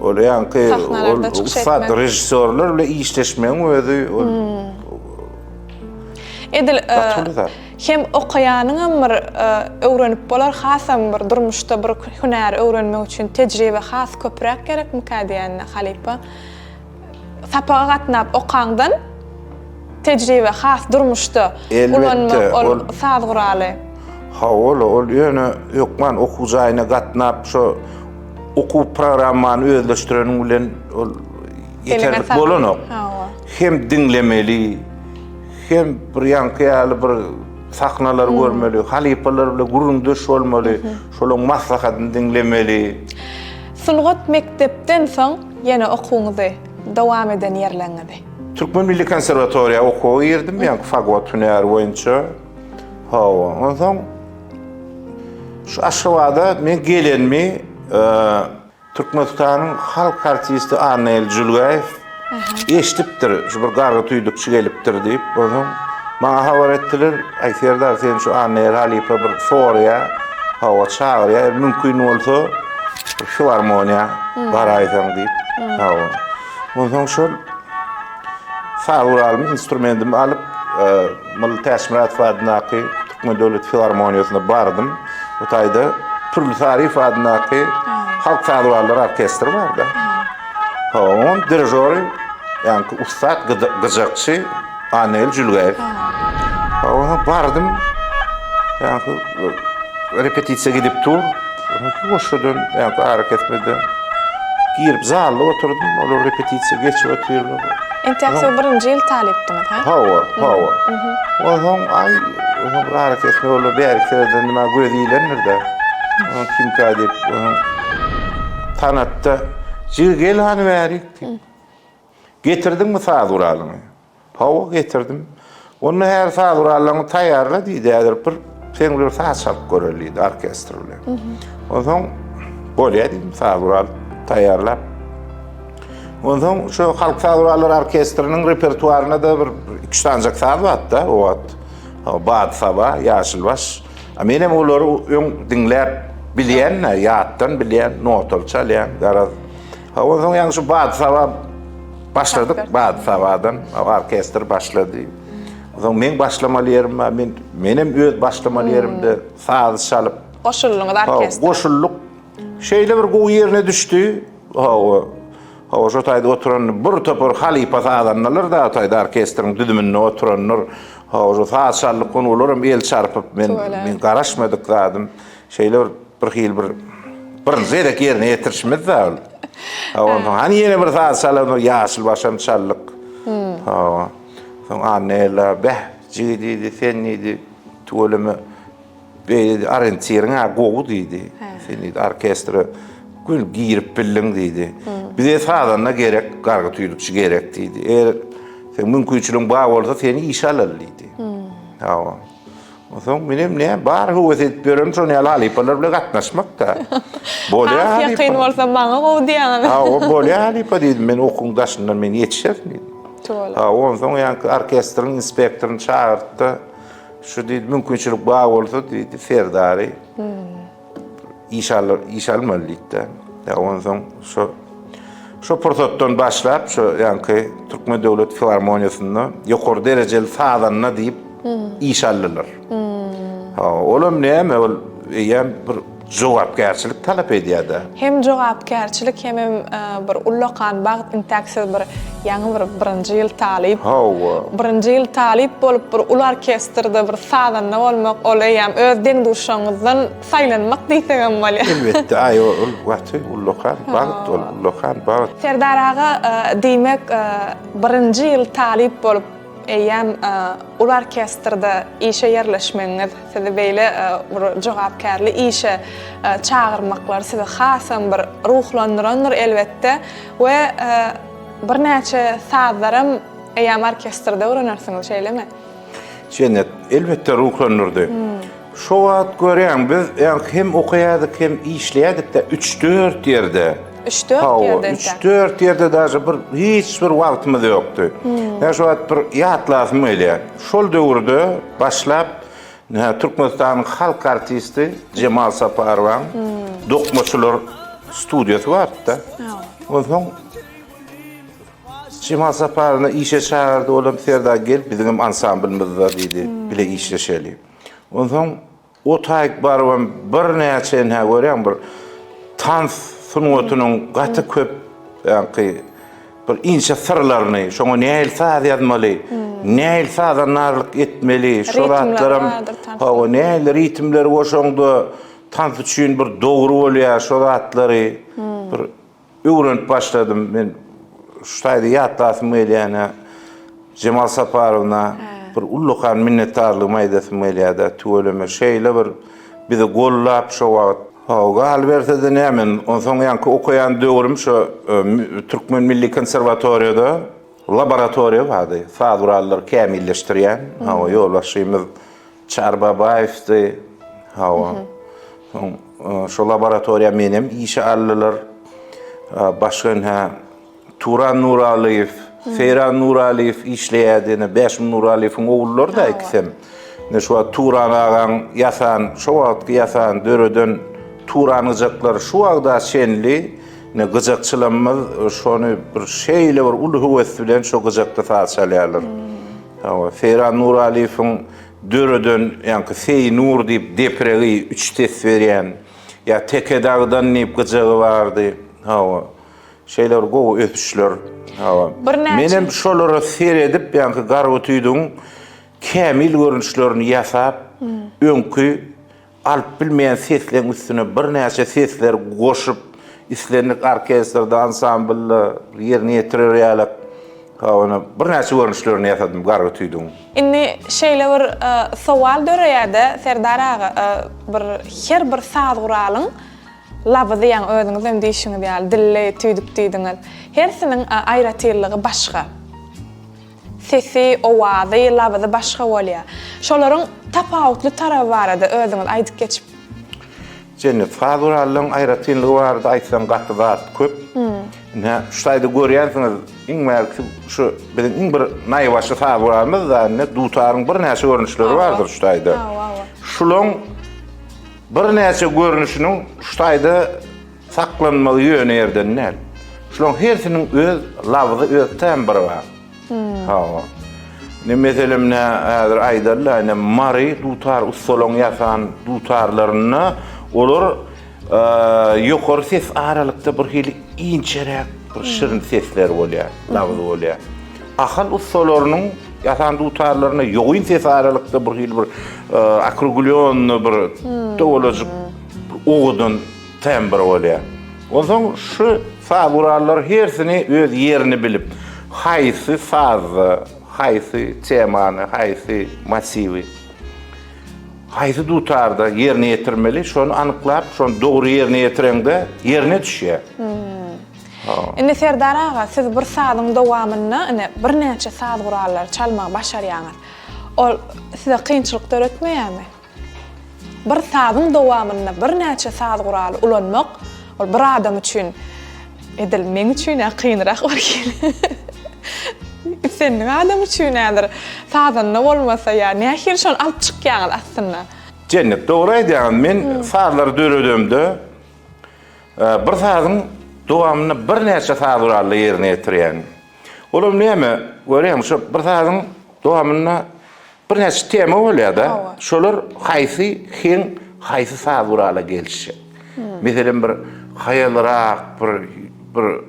ol ýaňky ol ussat režissýorlar bile işleşmegiň özi ol Edil Hem okaýanyňam bir öwrenip bolar hasam bir durmuşda bir hünäri öwrenmek üçin tejribe has köpräk gerekmikä diýende halypa sapaga gatnap okaňdan tejribe has durmuşda ulanmak ol saz guraly. Hawa ol ýöne hökman okuw jaýyna gatnap şo okuw programmany özleşdireniň bilen ol ýeterlik bolanok. Hem diňlemeli Hem bir ýaňky ýaly bir sahnalary görmeli, halypalar bilen gürrüňdeş bolmaly, şolaryň maslahatyny diňlemeli. Sungat mekdepden soň ýene okuwyňyzy dowam eden ýerleriňizi? Türkmen milli konserwatoriýa okuwa girdim, ýaňky fagot hünäri boýunça. Hawa, onsoň. Şu Aşgabada men gelenimi Türkmenistanyň halk artisti Annageldi Jülgäýew eşidipdir, şu bir gargy tüýdükçi gelipdir diýip, onsoň maňa habar etdiler, Aý, Serdar, seni şu Annageldi halypa bir soraýar, hawa, çagyrýar, eger mümkin bolsa, bir filarmoniýa baraýsaň diýip, hawa. Onsoň şol saz guralymy, instrumentimi alyp, Mylly Täçmyradow adyndaky Türkmen döwlet filarmoniýasyna bardym. Bu taýda Pürli Saryýew adyndaky halk saz gurallary orkestri bardy. Hawa, onuň dirižory, ýaňky ussat gyjakçy Annagel Jülgäýew. Hawa, bardym. Ýaňky repetisiýa gidip dur. Goşudan, ýaňky arakesmede girip zalda oturdym, olar repetisiýa geçip otyrlar. Entäk siz birinji ýyl talypdyňyz, hä? Hawa, hawa. Onsoň, aý, onsoň bir arakesme boldy, bärik seredende maňa gözi ilendir-dä. Onsoň kimkä diýip, onsoň tanatda, Jigi gel hany bärik diýip. Getirdiňmi saz guralyňy? Hawa, getirdim. Onda häzir saz gurallaryňy taýýarla diýdi, häzir bir seň bilen saz çalyp göreli diýdi, orkestr bilen. Onsoň bolýar diýdim, saz gural taýýarlap. Onsoň şu halk saz gurallary orkestriniň repertuarynda-da bir iki sanjak saz bardy-da o wagt. Bad saba, Ýaşylbaş. Men hem olary öň diňläp bilýän-de, ýatdan bilýän, notaly çalýan, garaz. Hawa, onsoň ýaňy şu Bad saba Başladyk Bady Sabadan orkestr başlady. Onsoň meň başlamaly ýerim bar. Men menem öz başlamaly ýerimde saz çalyp Goşuldyňyz orkestre. Goşuldyk. Şeýle bir gowy ýerine düşdi. Hawa. Hawa şo taýda oturan bir topar halypa sazandalar da taýda orkestriň düzüminde oturanlar. Hawa şo saz çaldyk, olaram el çarpyp men men garaşmadyk zadym. Şeýle bir bir hili bir birinji gezek ýerine ýetirişimiz-dä ol. Ha, onsoň hany ýene bir saz çalalım, ýaşyl başam çaldyk. Ha. Soň Annela, beh, jigi diýdi, sen diýdi, tüweleme beýle orientiriň-ä gowy diýdi. Sen diýdi, orkestre gül girip bildiň diýdi. Bize sazanda gerek, gargy tüýdükçi gerek diýdi. Eger seň mümkinçiligiň bar bolsa, seni işe alaly diýdi. Hawa. Onsoň menem ne bar höwes edip ýörenim şon ýaly halypalar bilen gatnaşmak-da. Bolýa halypa. Has ýakyn bolsa maňa gowy diýýäňiz. Hawa, bolýa halypa diýdim. Men okuwyň daşyndan men ýetişerin diýdim. Tüweleme. Hawa, onsoň ýaňky orkestriň inspektoryny çagyrtdy. Şu diýdi, mümkinçilik bar bolsa diýdi, Serdary Iş alar, iş almaly diýdi-de. Ýa onsoň şo şo pursatdan başlap şo ýaňky Türkmen döwlet filarmoniýasynda ýokary derejeli sazanda diýip iş aldylar. Ha, olam näme ol eýýäm bir jogapkärçilik talap edýär-de. Hem jogapkärçilik hemem bir ullakan bagt intäk siz bir ýaňy bir birinji ýyl talyp. Hawa. Birinji ýyl talyp bolup bir uly orkestrde bir sazanda bolmak ol eýýäm öz deň-duşlaryňyzdan saýlanmak diýsegem bolýar. Elbetde, aý ol gaty ullakan bagt ol, ullakan bagt. Serdar aga, diýmek, birinji ýyl talyp bolup eýýäm uly orkestrde işe ýerleşmegiňiz, sizi beýle bir jogapkärli işe çagyrmaklary sizi hasam bir ruhlandyrandyr elbetde we birnäçe sazlaram eýýäm orkestrde öwrenersiňiz, şeýlemi? Jennet, elbetde ruhlandyrdy. Şo wagt görýäň, biz ýaňky hem okaýardyk, hem işleýärdik-de, üç-dört ýerde. Üç-dört ýerde entäk. Üç-dört ýerde daže bir hiç bir wagtymyz ýokdy. Ýa şo wagt bir ýatlasym gelýär. Şol döwürde başlap, Türkmenistanyň halk artisti Jemal Saparowaň dokmaçylar studiýasy bardy-da. Onsoň Jemal Saparowyny işe çagyrdy, olam Serdar gel biziňem ansamblymyzda diýdi, bile işleşeli. Onsoň o taýyk barybam birnäçe ynha görýäň bir tans sungatynyň gaty köp ýaňky bir inçe syrlaryny, şoňa nähili saz ýazmaly, nähili sazandarlyk etmeli, şo zatlaram hawa nähili ritmleri goşaňda tans üçin bir dogry bolýar şo zatlary bir Öwrenip başladym. Men şu taýda ýatlasym gelýänä Jemal Saparowna bir ullakan minnetdarlygymy aýdasym gelýär-de, tüweleme şeýle bir bizi gollap şo wagt. Hawa, galyberse-de näme, onsoň ýaňky okaýan döwrüm şo Türkmen milli konserwatoriýada laboratoriýa bardy, saz gurallary kämilleşdirýän. Hawa, ýolbaşçymyz Çary Babaýewdi. Hawa. Soň şo laboratoriýa menem işe aldylar. Başga ine Turan Nuralyýew, Seýran Nuralyýew işleýärdi. Ine Bäşim Nuralyýewiň ogullary-da ikisem. Ine şu wagt Turan agaň ýasan, şo wagtky ýasan, döreden Turan gyjaklary şu wagta çenli ine gyjakçylarymyz şony bir şeýle bir uly höwes bilen şo gyjakda saz çalýarlar. Hawa, Seýran Nuralyýewiň Döreden ýaňky Seý Nur diýip depregi üç ses berýän, ýa Teke dagdan diýip gyjagy bardy. Hawa. Şeýle bir gowy ösüşler. Hawa. Menem şolara seredip ýaňky gargy tüýdügiň kämil görnüşlerini ýasap, öňki Alyp bilmeýän sesleň üstüne birnäçe sesler goşup, islendik orkestrde, ansamblda ýerine ýetirer ýaly, ony birnäçe görnüşlerini ýasadym gargy tüýdügiň. Indi şeýle bir sowal döreýär-de, Serdar aga, bir her bir saz guralyň labyzy, ýaňy özüňizem diýşiňiz ýaly, dilli tüýdük diýdiňiz. Hersiniň aýratynlygy başga. Sesi, owazy, labyzy başga bolýar. Şolaryň tapawutly taraby barada özüňiz aýdyp geçip. Jennet, saz gurallaryň aýratynlygy barada aýtsaň gaty zat köp. Ine, şu taýda görýänsiňiz, iň bärkisi şu biziň iň bir naýbaşy saz guralymyz da indi dutaryň birnäçe görnüşleri bardyr şu taýda. Şulaň birnäçe görnüşiniň şu taýda Saklanmagy ýöne ýerden däl. Şularyň hersiniň öz labzy, öz tembri bar. Hawa. Ine meselem nä häzir aýdaly-da, ine Mary dutar ussalaryň ýasan dutarlarynda olar ýokary ses aralykda bir hili inçeräk bir şirin sesler bolýar, labzy bolýar. Ahal ussalarynyň ýasan dutarlarynda ýogyn ses aralykda bir hili bir okruglýonny bir dowalajyk owadan Tembr bolýar. Onsoň şu saz gurallary hersini öz ýerini bilip, haýsy sazda haýsy temany, haýsy motiwi, haýsy dutarda ýerine ýetirmeli, şony anyklap, şony dogry ýerine ýetireňde ýerine düşýär. Indi Serdar aga, siz bir sazyň dowamynda ine birnäçe saz gurallary çalmagy başarýaňyz. Ol size kynçylyk döretmeýärmi? Bir sazyň dowamynda birnäçe saz guraly ulanmak, ol bir adam üçin edil meň üçin-ä kynrak bir hili. Islendik adam üçin häzir sazanda bolmasa ýa nähili şony alyp çykýaňyz aslynda? Jennet, dogry aýdýaňyz. Men sazlary döredemde, bir sazyň dowamynda birnäçe saz guraly ýerine ýetirýän. Olam näme, görýäňmi, şo bir sazyň dowamynda birnäçe tema bolýar-da. Şolar haýsy heň haýsy saz gurala gelişjek. Meselem, bir haýalrak, bir bir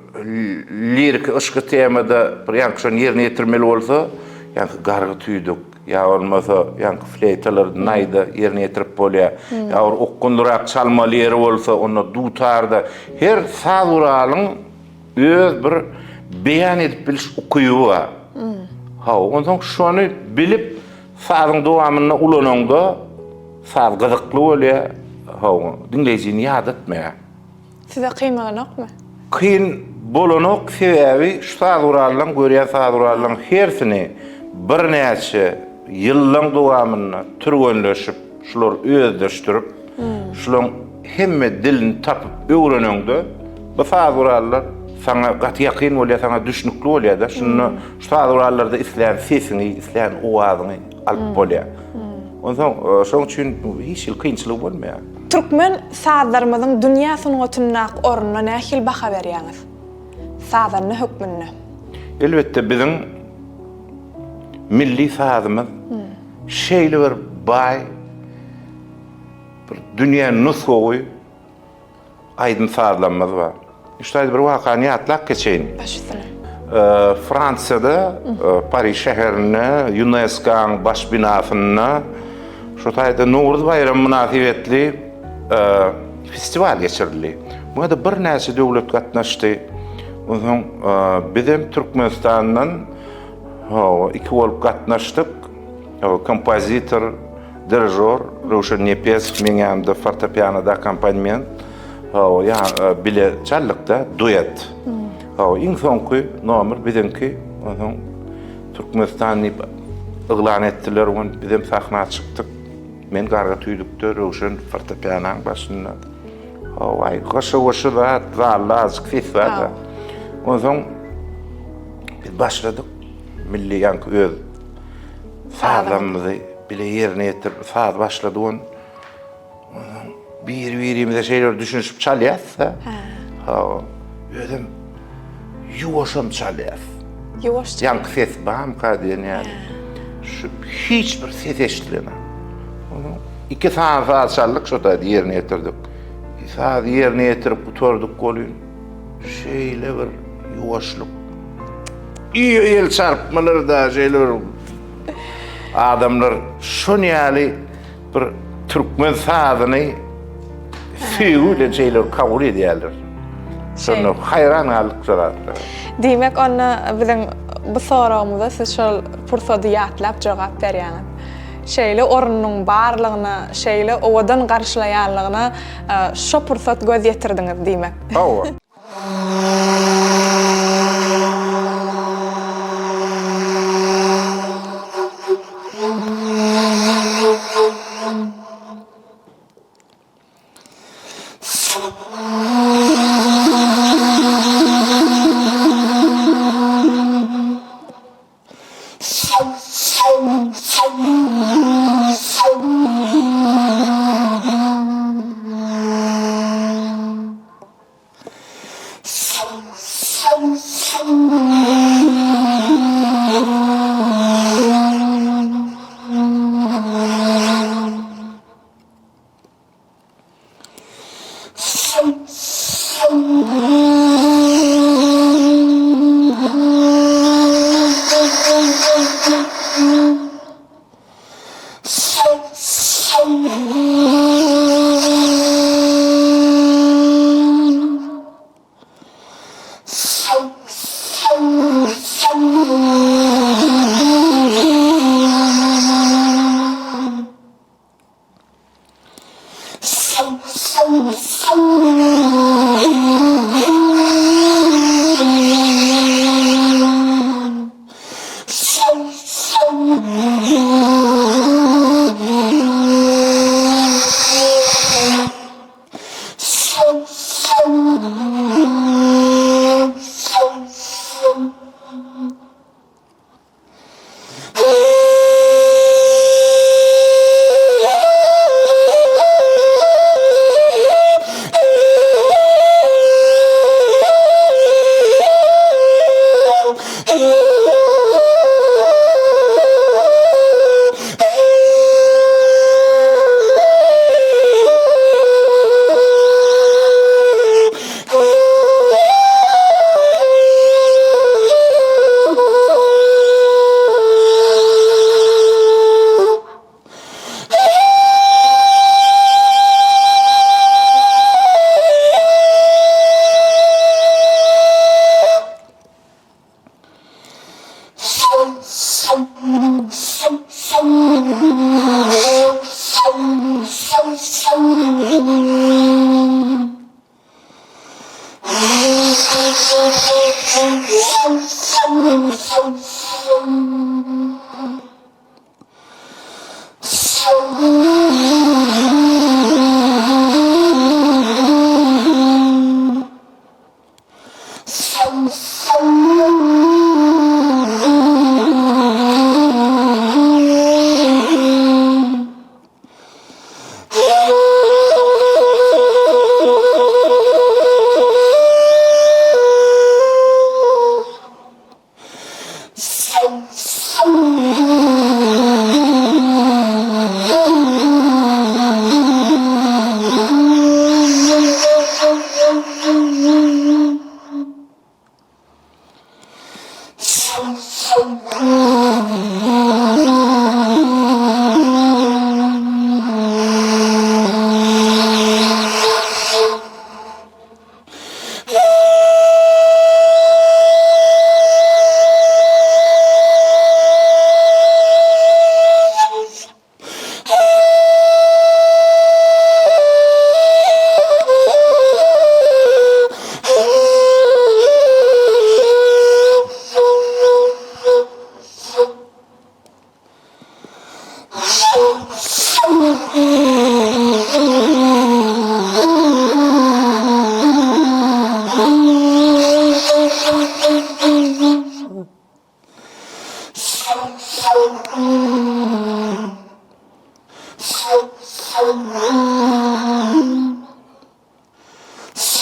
liriki yşky temada bir ýaňky şony ýerine ýetirmeli bolsa, ýaňky gargy tüýdük, ýa bolmasa ýaňky fleýtalar, naýda ýerine ýetirip bolýar. Ýa bir okgunlyrak çalmaly ýeri bolsa, onda dutarda. Her saz guralyň Öz bir beýan edip biliş ukyby bar. Hawa, onsoň şony bilip sazyň dowamynda ulanaňda saz gyzykly bolýar. Hawa, diňleýjini ýadatmaýar. Size kyn bolanokmy? Kyn bolanok, sebäbi şu saz gurallaryň, görýän saz gurallaryň hersini birnäçe ýyllaň dowamynda türgenleşip, şulary özleşdirip, şularyň hemme dilini tapyp öwreneňde, bu saz gurallar saňa gaty ýakyn bolýar, saňa düşnükli bolýar-da. Şunda şu saz gurallarda islän sesiňi, islän owazyňy alyp bolýar. Onsoň şonuň üçin hiç hili kynçylygy bolmaýar. Türkmen sazlarymyzyň dünýä sungatyndaky ornuna nähili baha berýäňiz? Sazanda hökmünde. Elbetde biziň milli sazymyz şeýle bir baý, bir dünýä nusgawy aýdym-sazlarymyz bar. Şu taýda bir wakany ýatlap geçeýin. Baş üstüne. Fransiýada, Pariž şäherinde ÝUNESKO-nyň baş binasynda şu taýda Nowruz baýramy mynasybetli festiwal geçirildi. Muňa-da birnäçe döwlet gatnaşdy. Onsoň bizem Türkmenistandan iki bolup gatnaşdyk. Kompozitor, dirižor Röwşen Nepesow meň ýanymda fortepianoda akkompanement ýa bile çaldykda duet. Iň soňky nomer biziňki. Onsoň Türkmenistan diýip yglan etdiler, bizem sahna çykdyk. Men garga tüýdükde, Röwşen fortepiananyň başynda. Hawa, goşa-goşa zat, zalda azajyk ses bar-da. Onsoň biz başladyk. Milli ýaňky öz sazlarymyzy bile ýerine ýetirip, saz başlady on. Onsoň bir-birimize şeýle bir düşünişip çalýas-da. Hawa. Özem ýuwaşam çalýas. Ýuwaş çalýas. Ýaňky ses barmyka diýen ýaly. Şu hiç bir ses eşidilenok. Onsoň iki sany saz çaldyk, şo taýda ýerine ýetirdik. Sazy ýerine ýetirip gutardyk welin, şeýle bir ýuwaşlyk. El çarpmalar-da şeýle bir adamlar şon ýaly bir türkmen sazyny söýgi bilen şeýle kabul edýärler. Şonda haýran galdyk şo zatlara. Diýmek onda biziň bu soragymyza siz şol pursady ýatlap jogap berýäňiz. Şeýle ornunyň barlygyna, şeýle owadan garşylaýanlygyna şo pursat göz ýetirdiňiz diýmek. Hawa.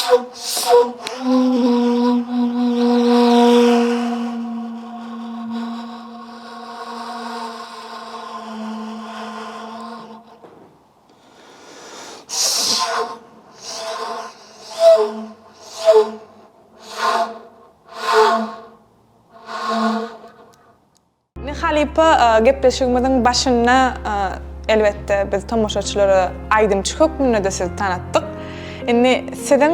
Indi halypa gepleşigimiziň başynda elbetde biz tomaşaçylara aýdymçy hökmünde-de sizi tanatdyk. Indi siziň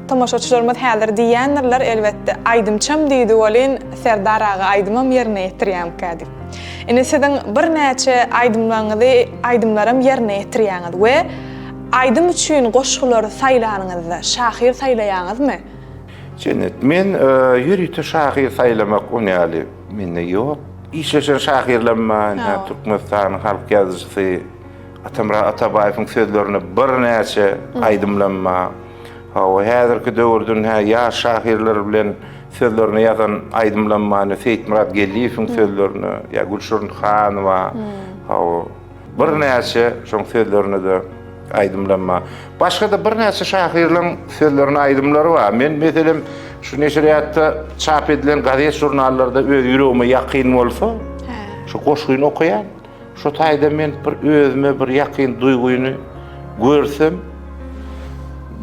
tomaşaçylarymyz häzir diýýändirler elbetde aýdymçam diýdi welin Serdar aga aýdymam ýerine ýetirýämikä diýip. Indi siziň birnäçe aýdymlaryňyzy aýdymlaram ýerine ýetirýäňiz we aýdym üçin goşgulary saýlanyňyzda şahyr saýlaýaňyzmy? Jennet, men ýörite şahyr saýlamak on ýaly mende ýok. Işleşen şahyrlarym bar, ine, Türkmenistanyň halk ýazyjysy Atamyrat Atabaýewiň sözlerine birnäçe aýdymlarym bar. Hawa, häzirki döwürde ine, ýaş şahyrlar bilen sözlerine ýazan aýdymlarym bar, ine, Seýitmyrat Geldiýewiň sözlerine, ýa Gülşirin Hanowa, hawa. Birnäçe şoň sözlerine-de aýdymlam bar. Başga-da birnäçe şahyrlaryň sözlerine aýdymlary bar. Men, meselem, şu neşirýatda çap edilen gazet-žurnallarda öz ýüregime ýakyn bolsa, şu goşgyny okaýan. Şo taýda men bir özüme bir ýakyn duýgyny görsem,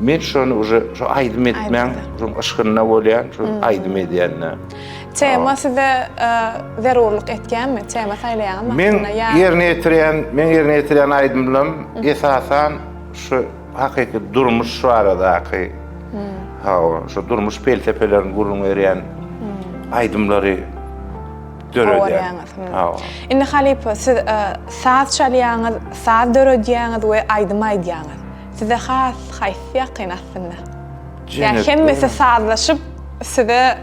men şony uje şo aýdym etmäň, şoň yşgynda bolýan, şo aýdym edýän-de. Tema size zerurlyk etýärmi? Tema saýlaýaňyzmy Men ýerine ýetirýän, men ýerine ýetirýän aýdymlarym esasan şu hakyky durmuş baradaky, hawa, şu durmuş pelsepelerini gürrüň berýän aýdymlary döredýän. Hawa. Indi halypa, siz saz çalýaňyz, saz döredýäňiz we aýdym aýdýaňyz. Size has haýsy ýakyn aslynda? Ýa hemmesi sazlaşyp size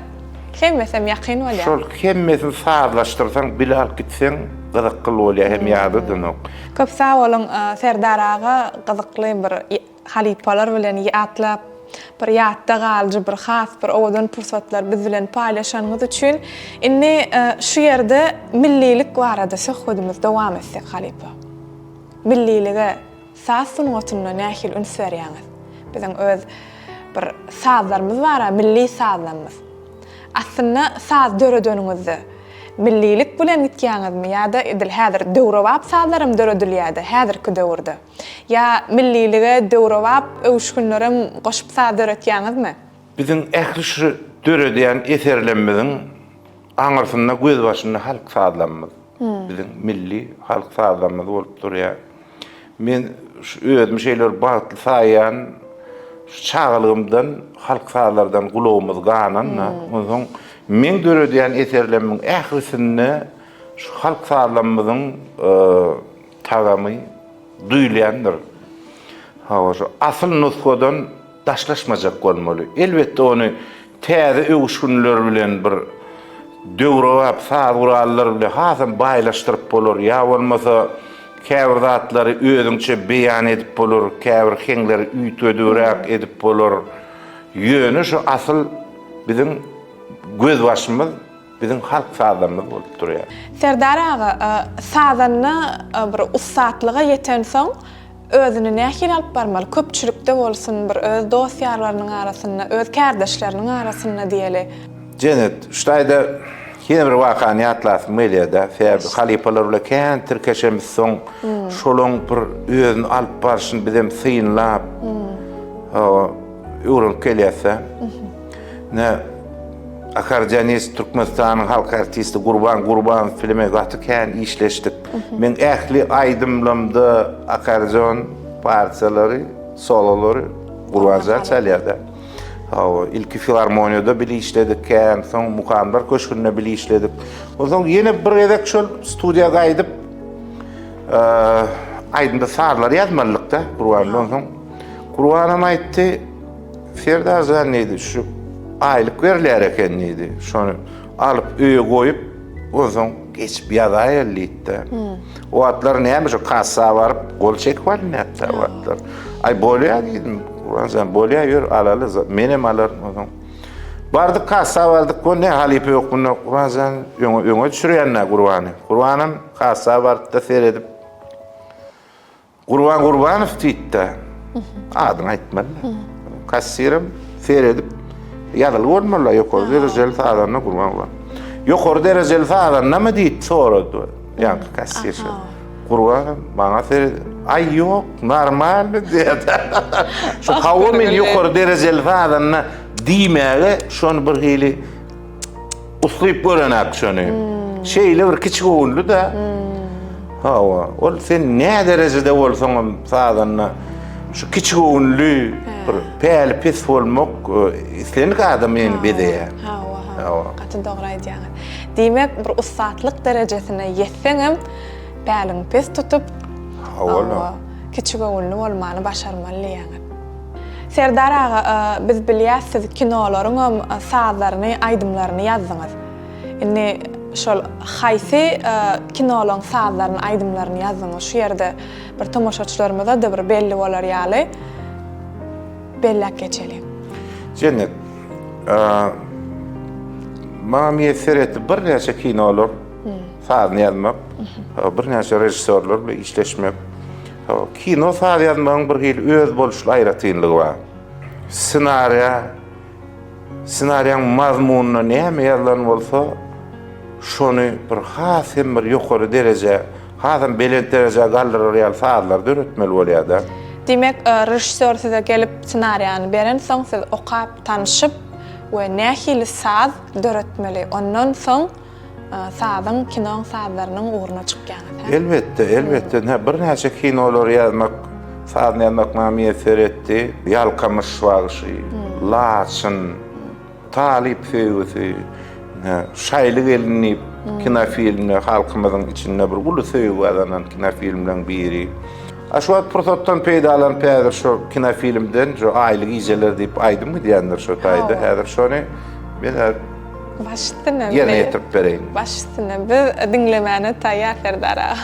Hemmesem ýakyn bolýar. Şol hemmesini sazlaşdyrsaň bile alyp gitseň gyzykly bolýar hem ýadadanok. Köp sag boluň Serdar aga gyzykly bir halypalar bilen ýatlap bir ýatda galyjy bir has bir owadan pursatlar biz bilen paýlaşanyňyz üçin. Indi şu ýerde millilik barada söhbedimizi dowam etsek halypa. Millilige Saz sungatynda nähili üns berýäňiz? Biziň öz bir sazlarymyz bar-a, milli sazlarymyz. Aslynda saz döredeniňizde millilik bilen gitýäňizmi ýa-da edil häzir döwrebap sazlaram döredilýär-de häzirki döwürde? Ýa millilige döwrebap öwüşginlerem goşup saz döretýäňizmi? Biziň ähli şu döredýän eserlerimiziň Aňyrsynda gözbaşynda halk sazlamymyz, biziň milli halk sazlamymyz bolup durýar. Men şu özümi şeýle bir bagtly saýýan, şu çagalygymdan halk sazlardan gulagymyz ganan-da, onsoň meň döredýän eserlerimiň ählisinde şu halk sazlamymyzyň tagamy duýulýandyr. Hawa, şu asyl nusgadan daşlaşmajak bolmaly. Elbetde ony täze öwüşginler bilen bir döwrebap saz gurallar bilen hasam baýlaşdyryp bolar ýa bolmasa käbir zatlary özüňçe beýan edip bolar, käbir heňleri üýtgedibräk edip bolar. Ýöne şu asyl biziň gözbaşymyz biziň halk sazlarymyz bolup durýar. Serdar aga, sazanda bir ussatlyga ýetensoň, Özüni nähili alyp barmaly? Köpçülikde bolsun, bir öz dost-ýarlarynyň arasynda, öz kärdeşleriniň arasynda diýeli. Jennet, şu taýda ýene bir wakany ýatlasym gelýär-de. Sebäbi halypalar bilen kän tirkeşemizsoň, şolaň bir özüni alyp barşyny bizem synlap, öwrenip gelýäs-de. Ine, akkordeonist, Türkmenistanyň halk artisti Gurban Gurbanow bilen men gaty kän işleşdik. Men ähli aýdymlarymda akkordeon partiýalary, sololary Gurbanjan çalýardy. Hawa, ilki filarmoniýada bile işledik kän, soň Mukamlar köşgünde bile işledik. Onsoň ýene bir gezek şol studiýa gaýdyp, aýdymda sazlary ýazmalydyk-da Gurban bilen. Onsoň Gurbanam aýtdy, Serdar jan diýdi, şu aýlyk berilýär eken diýdi. Şony alyp öýe goýup, onsoň geçip ýazaýaly diýdi. O wagtlar näme şu kassa baryp gol çekip alynýardy o wagtlar. Aý bolýar diýdim. Gurban jan bolýar ýör alaly. Menem alaryn onsoň. Bardyk kassa bardyk, bu ne halypa ýok bunda Gurban jan öňe öňe düşürýän-dä Gurbany. Gurbanam kassa baryp-da seredip Gurban Gurbanow diýdi-de. Adyny aýtmaly. Kassirem seredip ýazyly bolmaly ýokary derejeli sazanda Gurban. Ýokary derejeli sazandamy diýip sorady. Ýaňky kassir. Gurban maňa seredip, aý ýok, normalny diýdi. Şu hawa men ýokary derejeli sazanda diýmäge şony bir hili Uslyp görenak şony. Şeýle bir kiçi göwünli-de. Hawa, ol sen nä derejede bolsaňam sazanda şu kiçi göwünli bir päli pes bolmak e, islendik adamy ýene bezeýär. Hawa, hawa. Gaty dogry aýdýaňyz. Diýmek, bir ussatlyk derejesine ýetseňem, päliňi pes tutup, hawa, kiçi göwünli bolmany başarmaly diýýäňiz. Serdar aga biz bilýäs siz kinolaryňam sazlaryny aýdymlaryny ýazdyňyz. Indi şol haýsy kinolaň sazlaryny aýdymlaryny ýazdyňyz şu ýerde bir tomaşaçylarymyzada bir belli bolar ýaly belläp geçeliň. Jennet maňa miýesser etdi birnäçe kinolar sazyny ýazmak, birnäçe režissýorlar bilen işleşmek. Kino saz ýazmagyň bir hili özboluşly aýratynlygy bar. Ssenariýa, ssenariýaň mazmunynda näme ýazylan bolsa, şony bir has hem bir ýokary derejä, hasam belent derejä galdyrar ýaly sazlar döretmeli bolýar-da. Diýmek, režissýor size gelip ssenariýany berensoň, siz okap, tanşyp we nähili saz döretmeli, ondan soň Sazyň, kinoň sazlarynyň ugruna çykýaňyz, hä? Elbetde, elbetde. Ine, birnäçe kinolary ýazmak, sazyny ýazmak maňa miýesser etdi. Ýalkamyş bagşy, Laçyn, Talyp söýgüsi, ine, Şaýly gelin diýip kinofilmde halkymyzyň içinde bir uly söýgi gazanan kinofilmleň biri. A şu wagt pursatdan peýdalanyp häzir şo kinofilmden şo Aýly gijeler diýip aýdym gidýändir şo taýda. Häzir şony men häzir Baş üstüne. Ýerine ýetirip bereýin. Baş üstüne. Biz diňlemäne taýýar Serdar aga.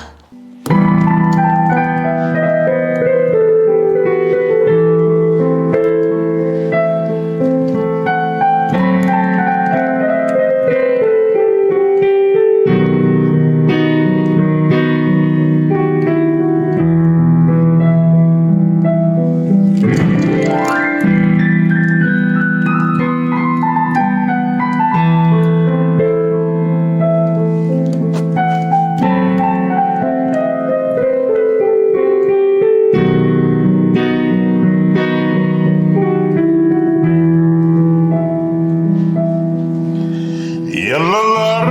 Ýyldyzlar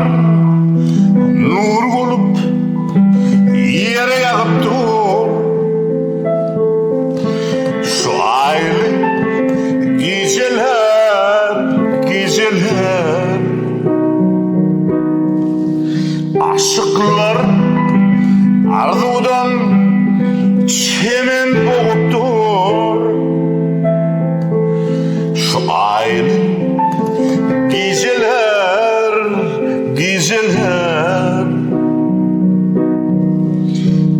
nur bolup ýere ýagyp dur. Şu aýly gijeler, gijeler. Aşyklar arzuwdan çemen bogup dur. Şu aýly gijeler, gijeler.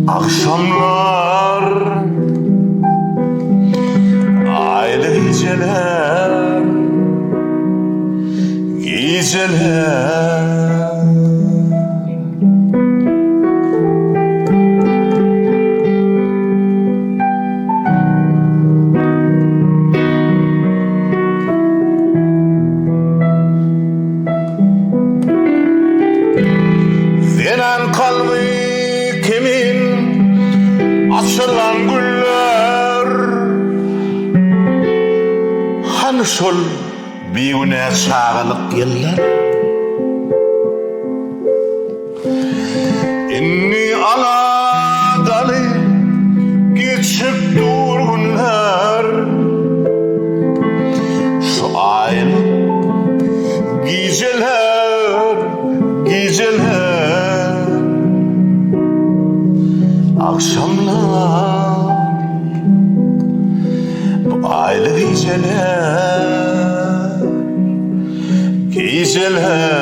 Agşamlar, aýly gijeler, gijeler. Zenan kalby kimin açylan güller Hany şol bigünä çagalyk ýyllar Indi aladaly geçip dur günler Şu aýly gijeler, gijeler Agşamlar bu aýly gijeler, gijeler.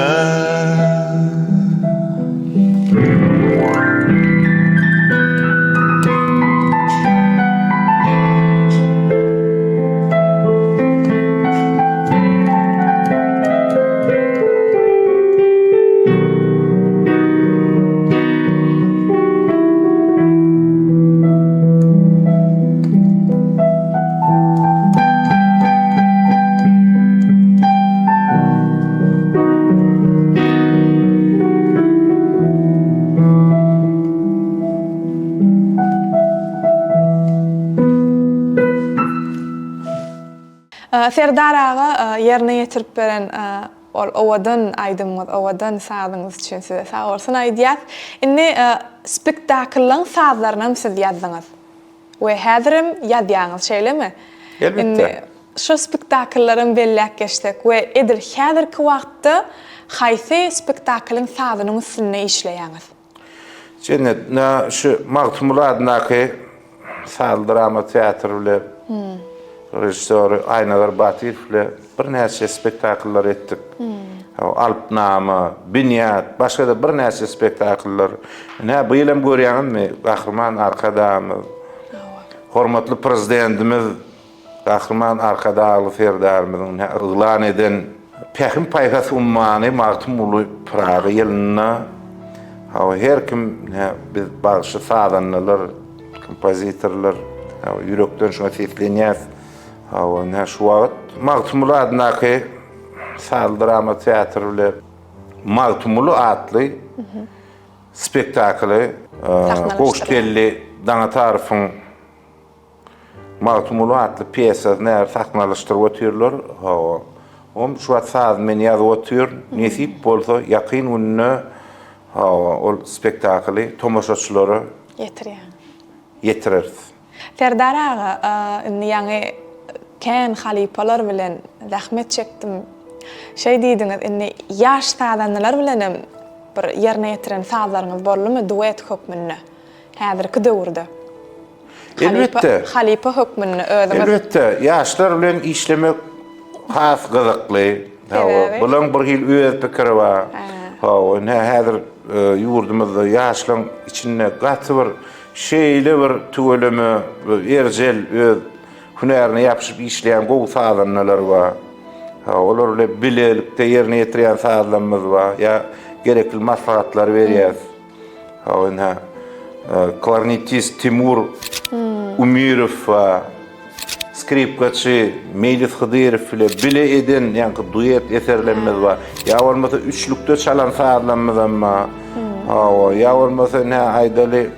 Serdar aga ýerine ýetirip beren ol owadan aýdymyňyz, owadan sazyňyz üçin size sag bolsun aýdýas. Indi spektakllaň sazlarynam siz ýazdyňyz we häzirem ýazýaňyz şeýlemi? Elbetde. Indi şo spektakllaram belläp geçsek we edil häzirki wagtda haýsy spektaklyň sazynyň üstünde işleýäňiz? Jennet, na şu Magtymguly adyndaky sazly drama teatry bile režissýory Aýnazar Batyrow bile birnäçe spektakllar etdik. Alpnama, Binýat, başga-da birnäçe spektakllar. Ine, bu ýyl hem görýäňizmi, Gahryman Arkadagymyz, hormatly Prezidentimiz Gahryman Arkadagly Serdarymyzyň yglan eden Pähim-paýhas ummany Magtymguly Pyragy ýylynda hawa her kim biz bagşy-sazandalar, kompozitorlar hawa ýürekden şuňa seslenýäs. Hawa ine şu wagt Magtymguly adyndaky sazly drama teatry bile Magtymguly atly spektakly Gowşutgeldi Daňatarowyň Magtymguly atly pýesasyny häzir sahnalaşdyryp otyrlar. Hawa. Oňam şu wagt sazyny men ýazyp otyryn. Nesip bolsa, ýakyn günde hawa, ol spektakly tomaşaçylara Ýetirýäň. ýetireris. Serdar aga, indi ýaňy kän halypalar bilen zähmet çekdim. Şeý diýdiňiz, indi ýaş sazandalar bilenem bir ýerine ýetiren sazlaryňyz boldumy duet hökmünde? Häzirki döwürde. Elbetde. Halypa hökmünde özüňiz. Elbetde, ýaşlar bilen işlemek has gyzykly. Hawa, bulaň bir hili öz pikiri bar. Hawa, ine häzir e, ýurdumyzda ýaşlaryň içinde gaty bir şeýle bir tüweleme, erjel öz hünärine ýapyşyp işleýän gowy sazandalar bar. Hawa, olar bilen bilelikde ýerine ýetirýän sazlarymyz bar. Ýa gerekli maslahatlary berýäris. Hawa ine klarnetist Timur Umirow we skripkaçy Meýlis Hydyrow bile bile eden ýaňky duet eserlerimiz bar. Ýa bolmasa üçlükde çalan sazlarymyzam bar. Hawa, ýa bolmasa ine aýdaly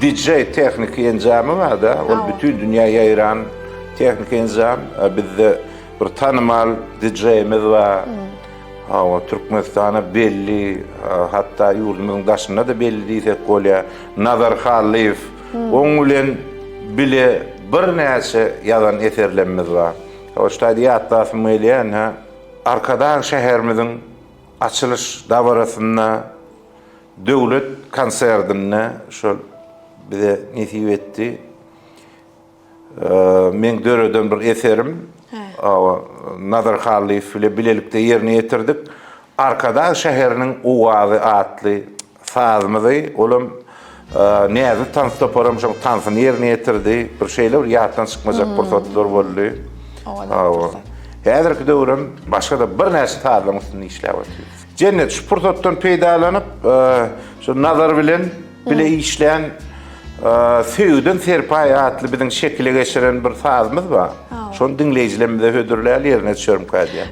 DJ tehniki enjamy bar-da, ol bütin dünýä ýaýran tehniki enjam. Bizde bir tanymal DJ-imiz bar. Hawa, Türkmenistana belli, hatda ýurdumyzyň daşynda-da belli diýsek bolýar. Nazar Hallyýew. Oň bilen bile birnäçe ýazan eserlerimiz bar. Hawa, şu taýda ýatlasym gelýär, ine, Arkadag şäherimiziň açylyş dabarasynda, döwlet konserdinde şol bize nesip etdi. Meň döreden bir eserim. Nazar Hallyýew bile bilelikde ýerine ýetirdik. Arkadag şäheriniň owazy atly sazymyzy, olam Näzli tans toparam şoň tansyny ýerine ýetirdi. Bir şeýle bir ýatdan çykmajak pursatlar boldy. Häzirki döwürem başga-da birnäçe sazlaryň üstünde işläp otyrys. Jennet, şu pursatdan peýdalanyp, şu Nazar bilen Bile işlän Söýgüden serpaý atly biziň şekile geçiren bir sazymyz bar. Şony diňleýjilerimize hödürläli ýerine düşerimkä diýýän.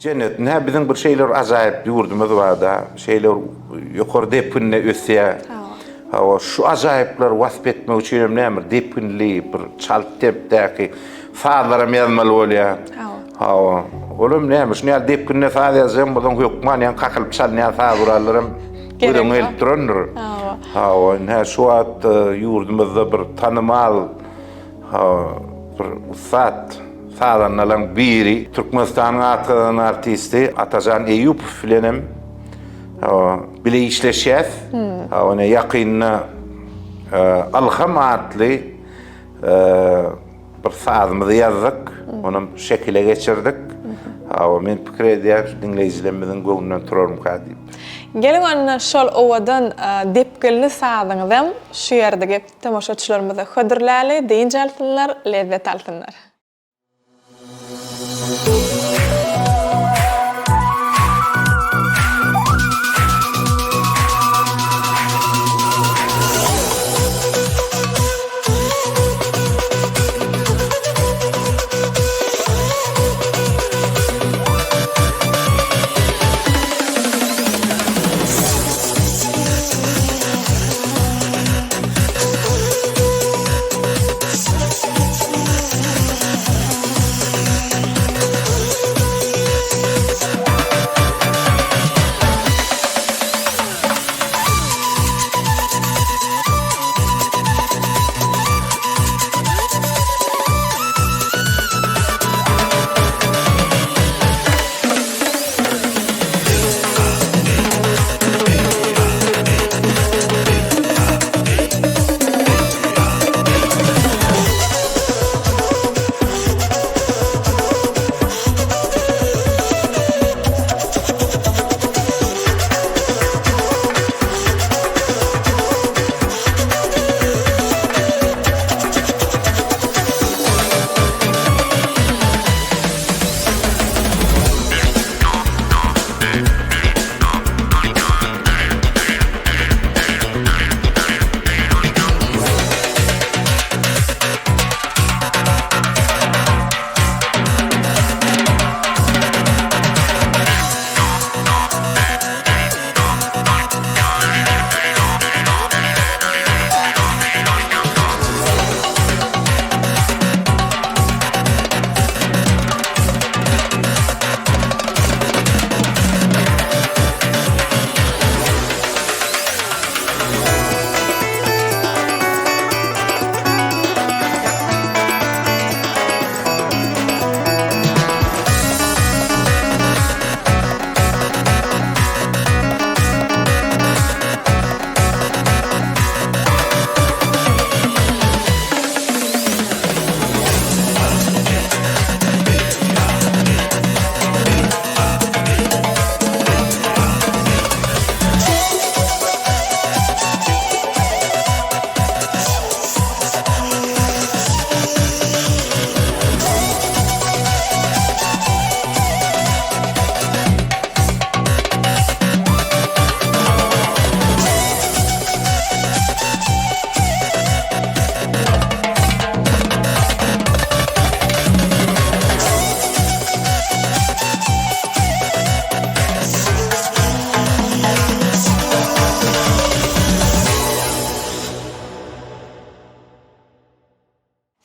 Jennet, ine biziň bir şeýle bir ajaýyp ýurdumyz bar-da, şeýle bir ýokary depginde ösýär. Hawa, şu ajaýyplary wasp etmek üçin hem näme bir depginli, bir çalt tempdäki sazlaram ýazmaly bolýar. Hawa, ol hem näme, şuny ýaly depginde saz ýazjaň bolsaň hökman ýaňy kakylyp çalynýan saz gurallaram göz öňüňe gelip durandyr. Hawa, ine şu wagt ýurdumyzda bir tanymal Bir ussat sazandalaryň biri, Türkmenistanyň at gazanan artisti Atajan Eýýupow bilen hem bile işleşýäs. Ony ýakynda Ylham atly bir sazymyzy ýazdyk, onam şekile geçirdik. Hawa, men pikir edýän, şu diňleýjilerimiziň göwnünden turarmyka diýip. Geliň onda şol owadan depginli sazyňyzam şu ýerde gep Tomaşaçylarymyza hödürläli, dynç alsynlar, lezzet alsynlar.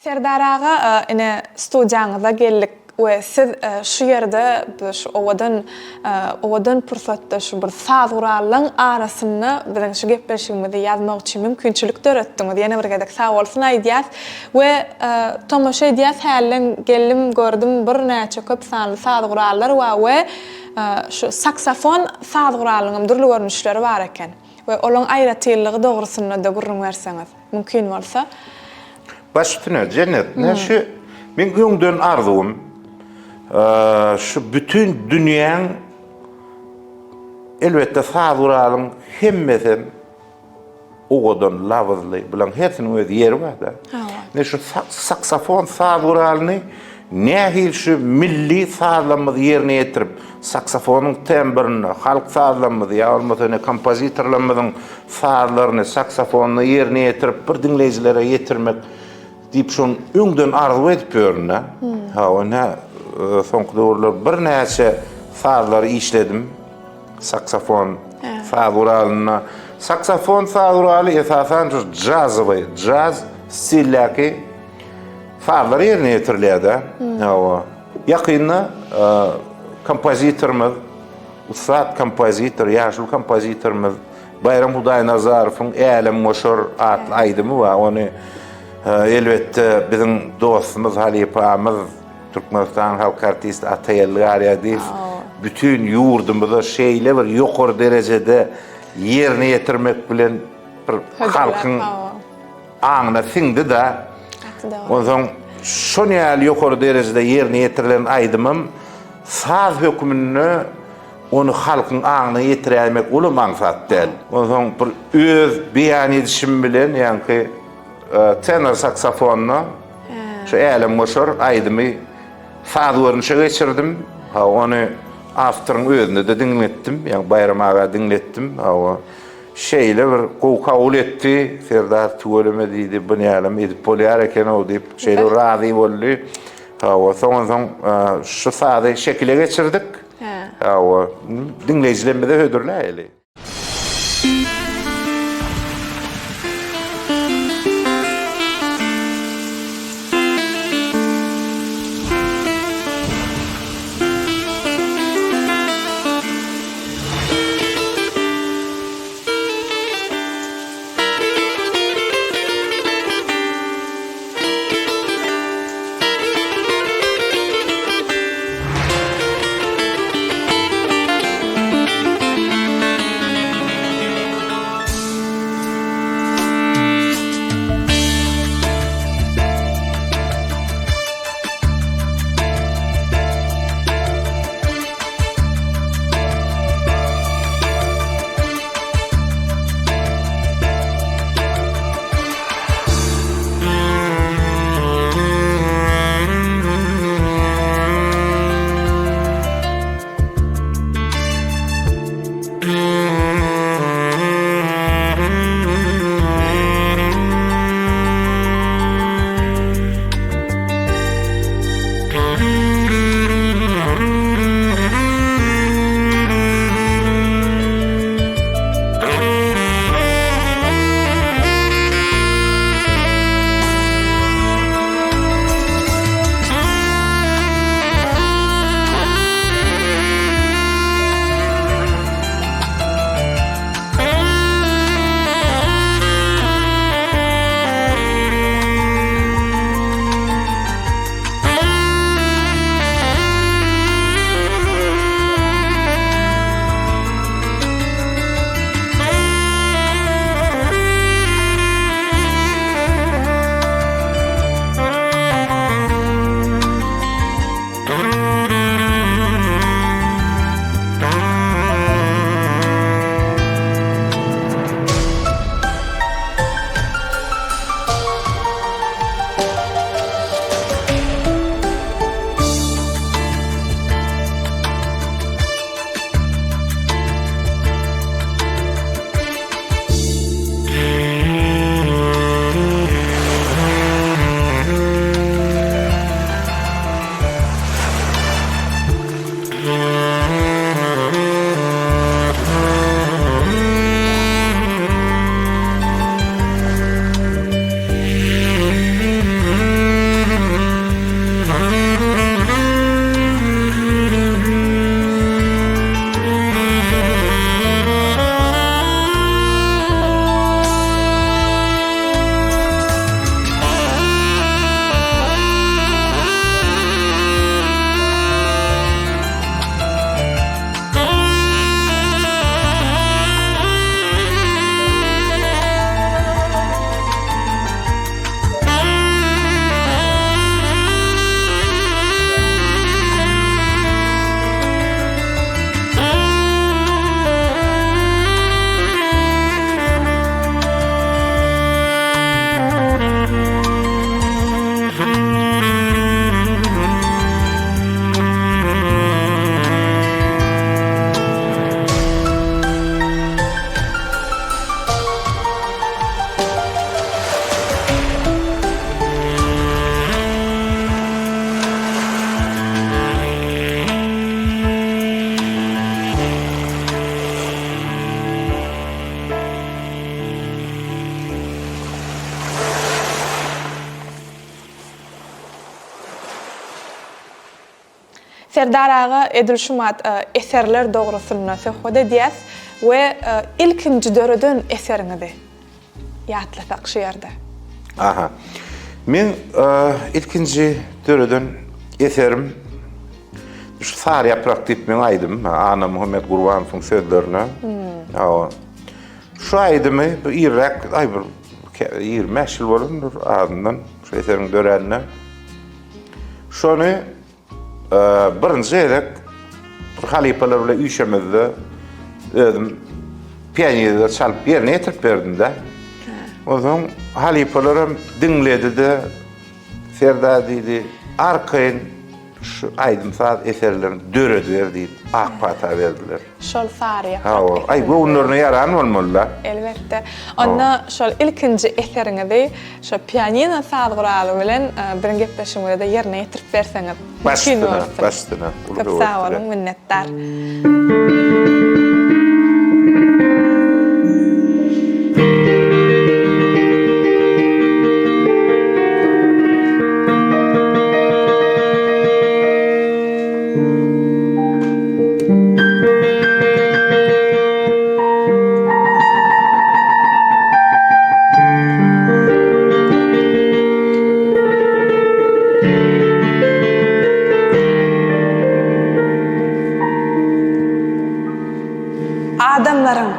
Serdar aga ine studiýaňyza geldik we siz şu ýerde şu owadan owadan pursatda şu bir saz gurallaň arasynda biziň şu gepleşigimizi ýazmak üçin mümkinçilik döretdiňiz ýene bir gezek sag bolsun aýdýas we tomaşa edýäs hälden geldim gördüm birnäçe köp sanly saz gurallar bar we şu saksofon saz guralynyňam dürli görnüşleri bar eken we olaň aýratynlygy dogrusynda-da gürrüň berseňiz. Mümkin bolsa. Baş üstüne Jennet, ne şu meň öňden arzuwym şu bütün dünýäň elbetde saz guralyň hemmesem owadan, labyzly, bulaň hersiniň öz ýeri bar-da. Ne şu saksofon saz guralyny nähili şu milli sazlarymyzy ýerine ýetirip, saksofonyň tembrinde halk sazlarymyzy ýa bolmasa ne kompozitorlarymyzyň Sazlaryny saksofonda ýerine ýetirip bir diňleýjilere ýetirmek diýip şony öňden arzuw edip ýörün-dä. Hawa, ine, soňky döwürler birnäçe. sazlary işledim. Saksofon saz guralynda. Saksofon saz guraly esasan şu jazowy, jaz stildäki sazlar ýerine ýetirilýär-de. Hawa. Ýakynda kompozitorymyz, ussat kompozitor, ýaşuly kompozitorymyz Baýram Hudaýnazarowyň Älemgoşar atly aýdymy bar. Ony elbetde biziň dostumyz, halypamyz, Türkmenistanyň halk artisti Atageldi Garýagdyýew bütin ýurdumyza şeýle bir ýokary derejede ýerine ýetirmek bilen bir halkyň aňyna siňdi-de. Onsoň şon ýaly ýokary derejede ýerine ýetirilen aýdymam saz hökmünde ony halkyň aňyna ýetiräýmek olam aňsat däl. Onsoň bir öz beýan edişim bilen ýaňky tenor saksofonda Şu Älemgoşar aýdymy saz görnüşe geçirdim. Ha, ony awtoryň özüne-de diňletdim, ýagny Baýram aga diňletdim. Hawa, şeýle bir gowy kabul etdi. Serdar tüweleme diýdi, bu nälim edip bolýar eken-ow diýip, şeýle bir razy boldy. Hawa, soňansoň şu sazy şekile geçirdik. Hawa, diňleýjilerimize hödürläýeli. Serdar aga edil şumat eserler dogrusynda söhbet edýäs we ilkinji döreden eseriňizi ýatlasak şu ýerde. Aha. Meň ilkinji döreden eserim şu Sary ýaprak diýip meň aýdymym, Annamuhammet Gurbanowyň sözlerine. Hawa. Şu aýdymy bu irräk, aý bir 25 ýyl bolandyr azyndan şu eseriň döränine. Şony birinji gezek bir halypalar bilen üýşemizde özüm pianinoda çalyp ýerine ýetirip berdim-de. Onsoň halypalar hem diňledi-de, Serdar diýdi, arkaýyn şu aýdym-saz eserlerini dörediber diýip, ak pata berdiler. Şol sary ýaprak Hawa, aý göwünlerine ýaran bolmaly-da. Elbetde. Onda şol ilkinji eseriňizi şo pianino saz guraly bilen biziň gepleşigimizde ýerine ýetirip berseňiz, mümkin bolsa. Baş üstüne, baş üstüne. Köp sag boluň, minnetdar. Adamlaryň,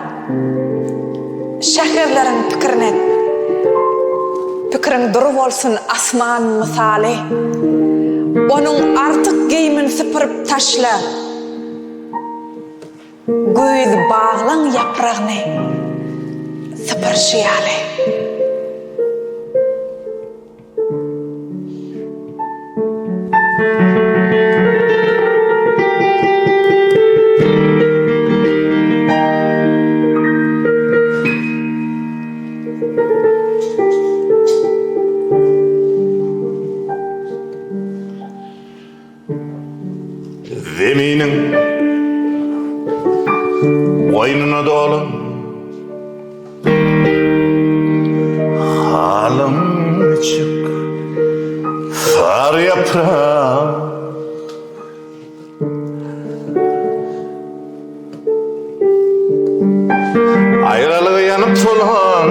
şäherleriň pikirini et. Pikiriň dury bolsun asman mysaly. Onuň artyk geýmin sypyryp taşla. Güýz baglaň ýapragny sypyryşy ýaly. Zeminiň goýnuna dolan Halyň niçik sary ýaprak Aýralyga ýanyp solan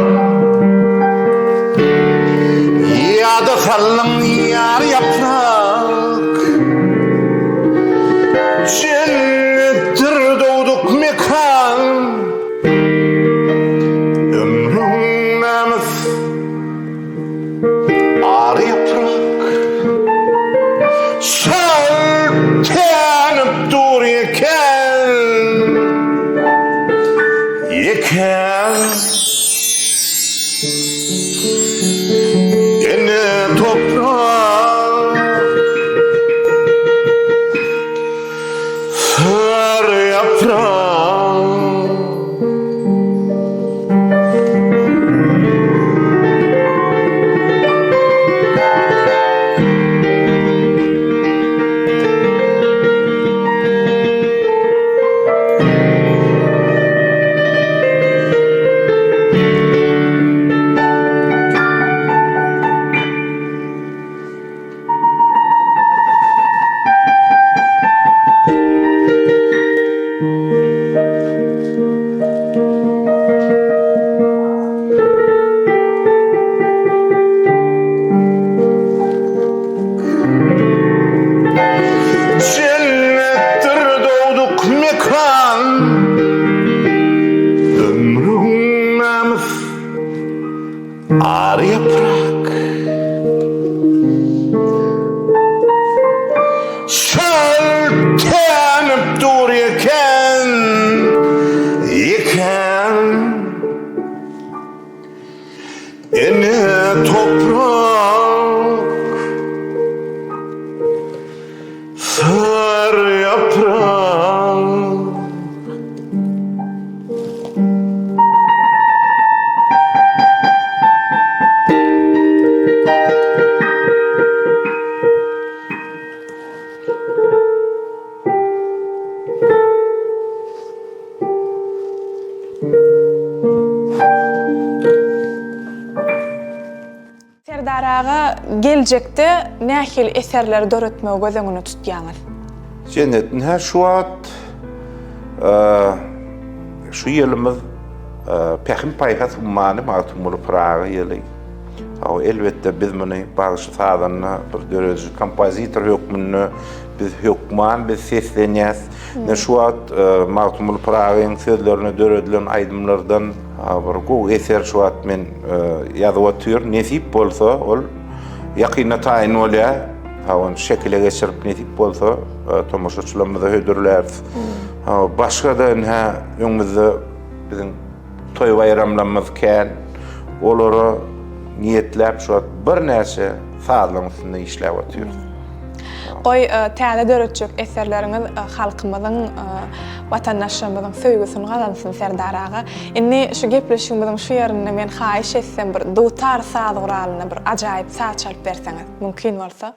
Ýada saldyň ýar ýaprak Jennetdir dogduk mekan Ömrüň namys Ary ýaprak Şaltanyp dur ýeken, ýeken. Ene toprak Sary ýaprak. Jennetdir dogduk mekan, Ömrüň namys Ary ýaprak. Şaltanyp dur ýeken, ýeken. Ene toprak. Sary ýaprak. Serdar aga, geljekde nähili eserleri döretmegi göz öňünde tutýaňyz? Jennet, ynha şu wagt şu ýylymyz Pähim-paýhas ummany Magtymguly Pyragy ýyly. Hawa, elbetde biz muny bagşy-sazanda bir dörediji kompozitor hökmünde biz hökman biz seslenýäs. Ine şu wagt Magtymguly Pyragyň sözlerine döredilen aýdymlardan bir gowy eser şu wagt men ýazyp otyryn. Nesip bolsa ol ýakynda taýyn bolýar. Hawa, ony şekile geçirip nesip bolsa tomaşaçylarymyza hödürläris. Hawa, başga-da ine öňümizde biziň Toý-baýramlarymyz kän. Olara niýetläp şu wagt birnäçe sazlaryň üstünde işläp otyrys. Goý, täze döretjek eserleriňiz halkymyzyň, watandaşlarymyzyň söýgüsini gazansyn, Serdar aga. Indi şu gepleşigimiziň şu ýerinde men haýyş etsem bir dutar saz guralynda bir ajaýyp saz çalyp berseňiz, mümkin bolsa.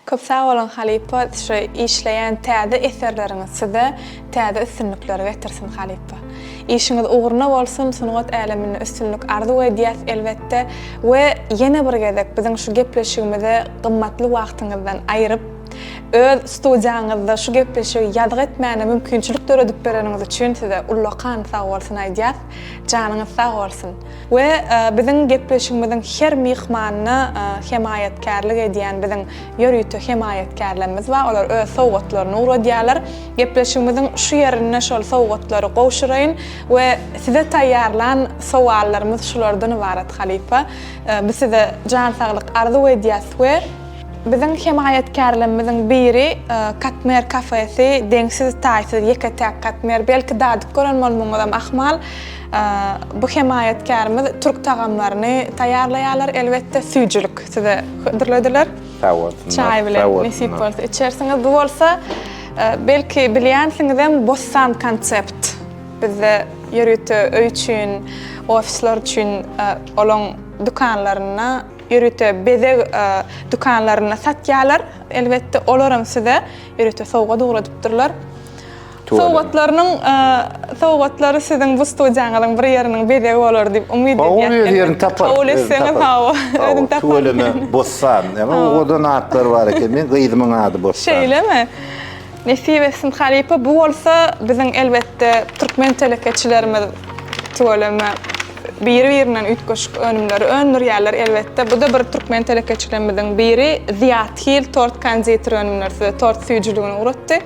Köp sag boluň halypa şu işleýän täze eserleriňiz size täze üstünlikleri getirsin halypa. Işiňiz ugruna bolsun sungat äleminde üstünlik arzuw edýäs elbetde we ýene bir gezek biziň şu gepleşigimize gymmatly wagtyňyzdan aýyryp öz studiýaňyzda şu gepleşigi ýazgy etmäne mümkinçilik döredip bereniňiz üçin size ullakan sag bolsun aýdýas janyňyz sag bolsun. We biziň gepleşigimiziň her myhmanyna hemaýatkärlik edýän biziň ýörite hemaýatkärlerimiz bar, olar öz sowgatlaryny ugradýarlar. Gepleşigimiziň şu ýerinde şol sowgatlary gowşuraýyn we size taýýarlan sowallarymyz şulardan ybarat halypa. Biz size jan saglyk arzuw edýäs we. Biziň hemaýatkärlerimiziň biri Katmer kafesi, deňsiz-taýsyz ýeke-täk Katmer. Belki dadyp gören bolmagyňyzam ahmal. Bu hemaýatkärimiz türk tagamlaryny taýýarlaýarlar. Elbetde, süýjülik size hödürlediler. Sag bolsunlar. Çaý bilen nesip bolsa içersiňiz. Bu bolsa, belki bilýänsiňizem, Bossan konsept. Bizde ýörite öý üçin, ofisler üçin olaň dükanlarynda Ýörite bezeg dükanlarynda satýarlar. Elbetde, olaram size ýörite sowgat ugradypdyrlar. Sowgatlarynyň sowgatlary siziň bu studiýaňyzyň bir ýeriniň bezegi bolar diýip umyt edýän. Hawa, öz ýerini tapar. Kabul etseňiz, hawa, özüni tapar. Tüweleme, Bossan. Näme owadan atlar bar eken. Meň gyzymyň ady Bossan. Şeýlemi? Nesip etsin halypa bu bolsa biziň elbetde türkmen telekeçilerimiz tüweleme biri birinden üýtgeşik önümleri öndürýärler elbetde buda bir türkmen telekeçilerimiziň biri Zyýat Hil tort konditer önümleri size tort süýjüligini ugratdy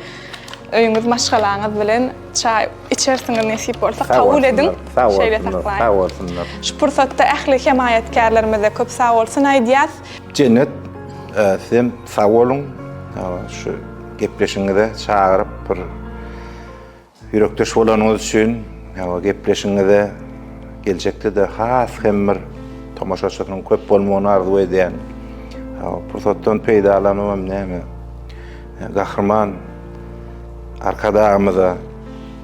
öýüňiz maşgalaňyz bilen çaý içersiňiz nesip bolsa kabul ediň şeýle saklaýyn sag bolsunlar şu pursatda ähli hemaýatkärlerimize köp sag bolsun aýdýas. Jennet sizem sag boluň şu Gepleşigiňize çagyryp bir ýürekdeş bolanyňyz üçin gepleşigiňize geljekde-de has hem bir tomaşaçysynyň köp bolmagyny arzuw edýän. Pursatdan peýdalanybam näme Gahryman Arkadagymyza,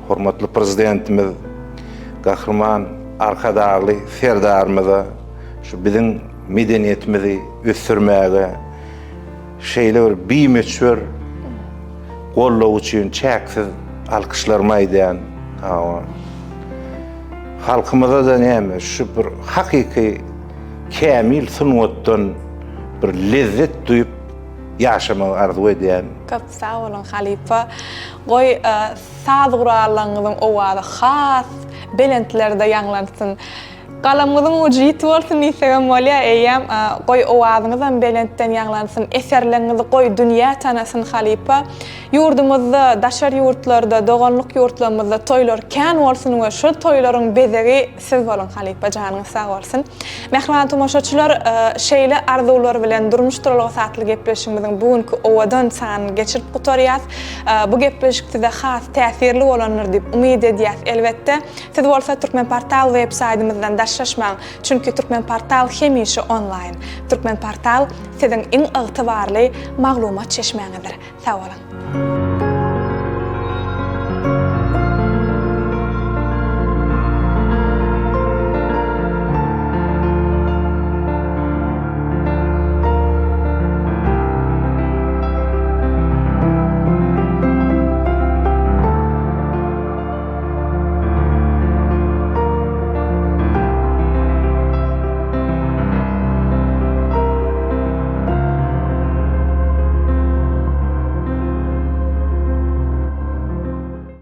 hormatly Prezidentimiz Gahryman Arkadagly Serdarymyza şu biziň medeniýetimizi ösdürmäge Şeýle bir bimöçber goldaw üçin çäksiz alkyşlarymy aýdýan. Hawa. Halkymyza-da näme, şu bir hakyky kämil sungatdan bir lezzet duýup ýaşamagy arzuw edýän. Köp sag boluň halypa. Goý saz gurallaryňyzyň owazy has belentlerde ýaňlansyn. Galamyňyzyň ujy ýiti bolsun diýsegem bolýa eýýäm goý owazyňyzam belentden ýaňlansyn eserleňizi goý dünýä tanasyn halypa ýurdumyzda daşary ýurtlarda doganlyk ýurtlarymyzda toýlar kän bolsun we şol toýlaryň bezegi siz boluň halypa janyňyz sag bolsun mähriban tomaşaçylar şeýle arzuwlar bilen durmuş duralgasy atly gepleşigimiziň bu günki owadan sanyny geçirip gutarýas bu gepleşik size has täsirli bolandyr diýip umyt edýäs elbetde Siz bolsa Turkmenportal web saýdymyzdan daşlaşmaň, çünki Turkmenportal hemişe onlaýn. Turkmenportal siziň iň ygtybarly maglumat çeşmäňizdir. Sag boluň!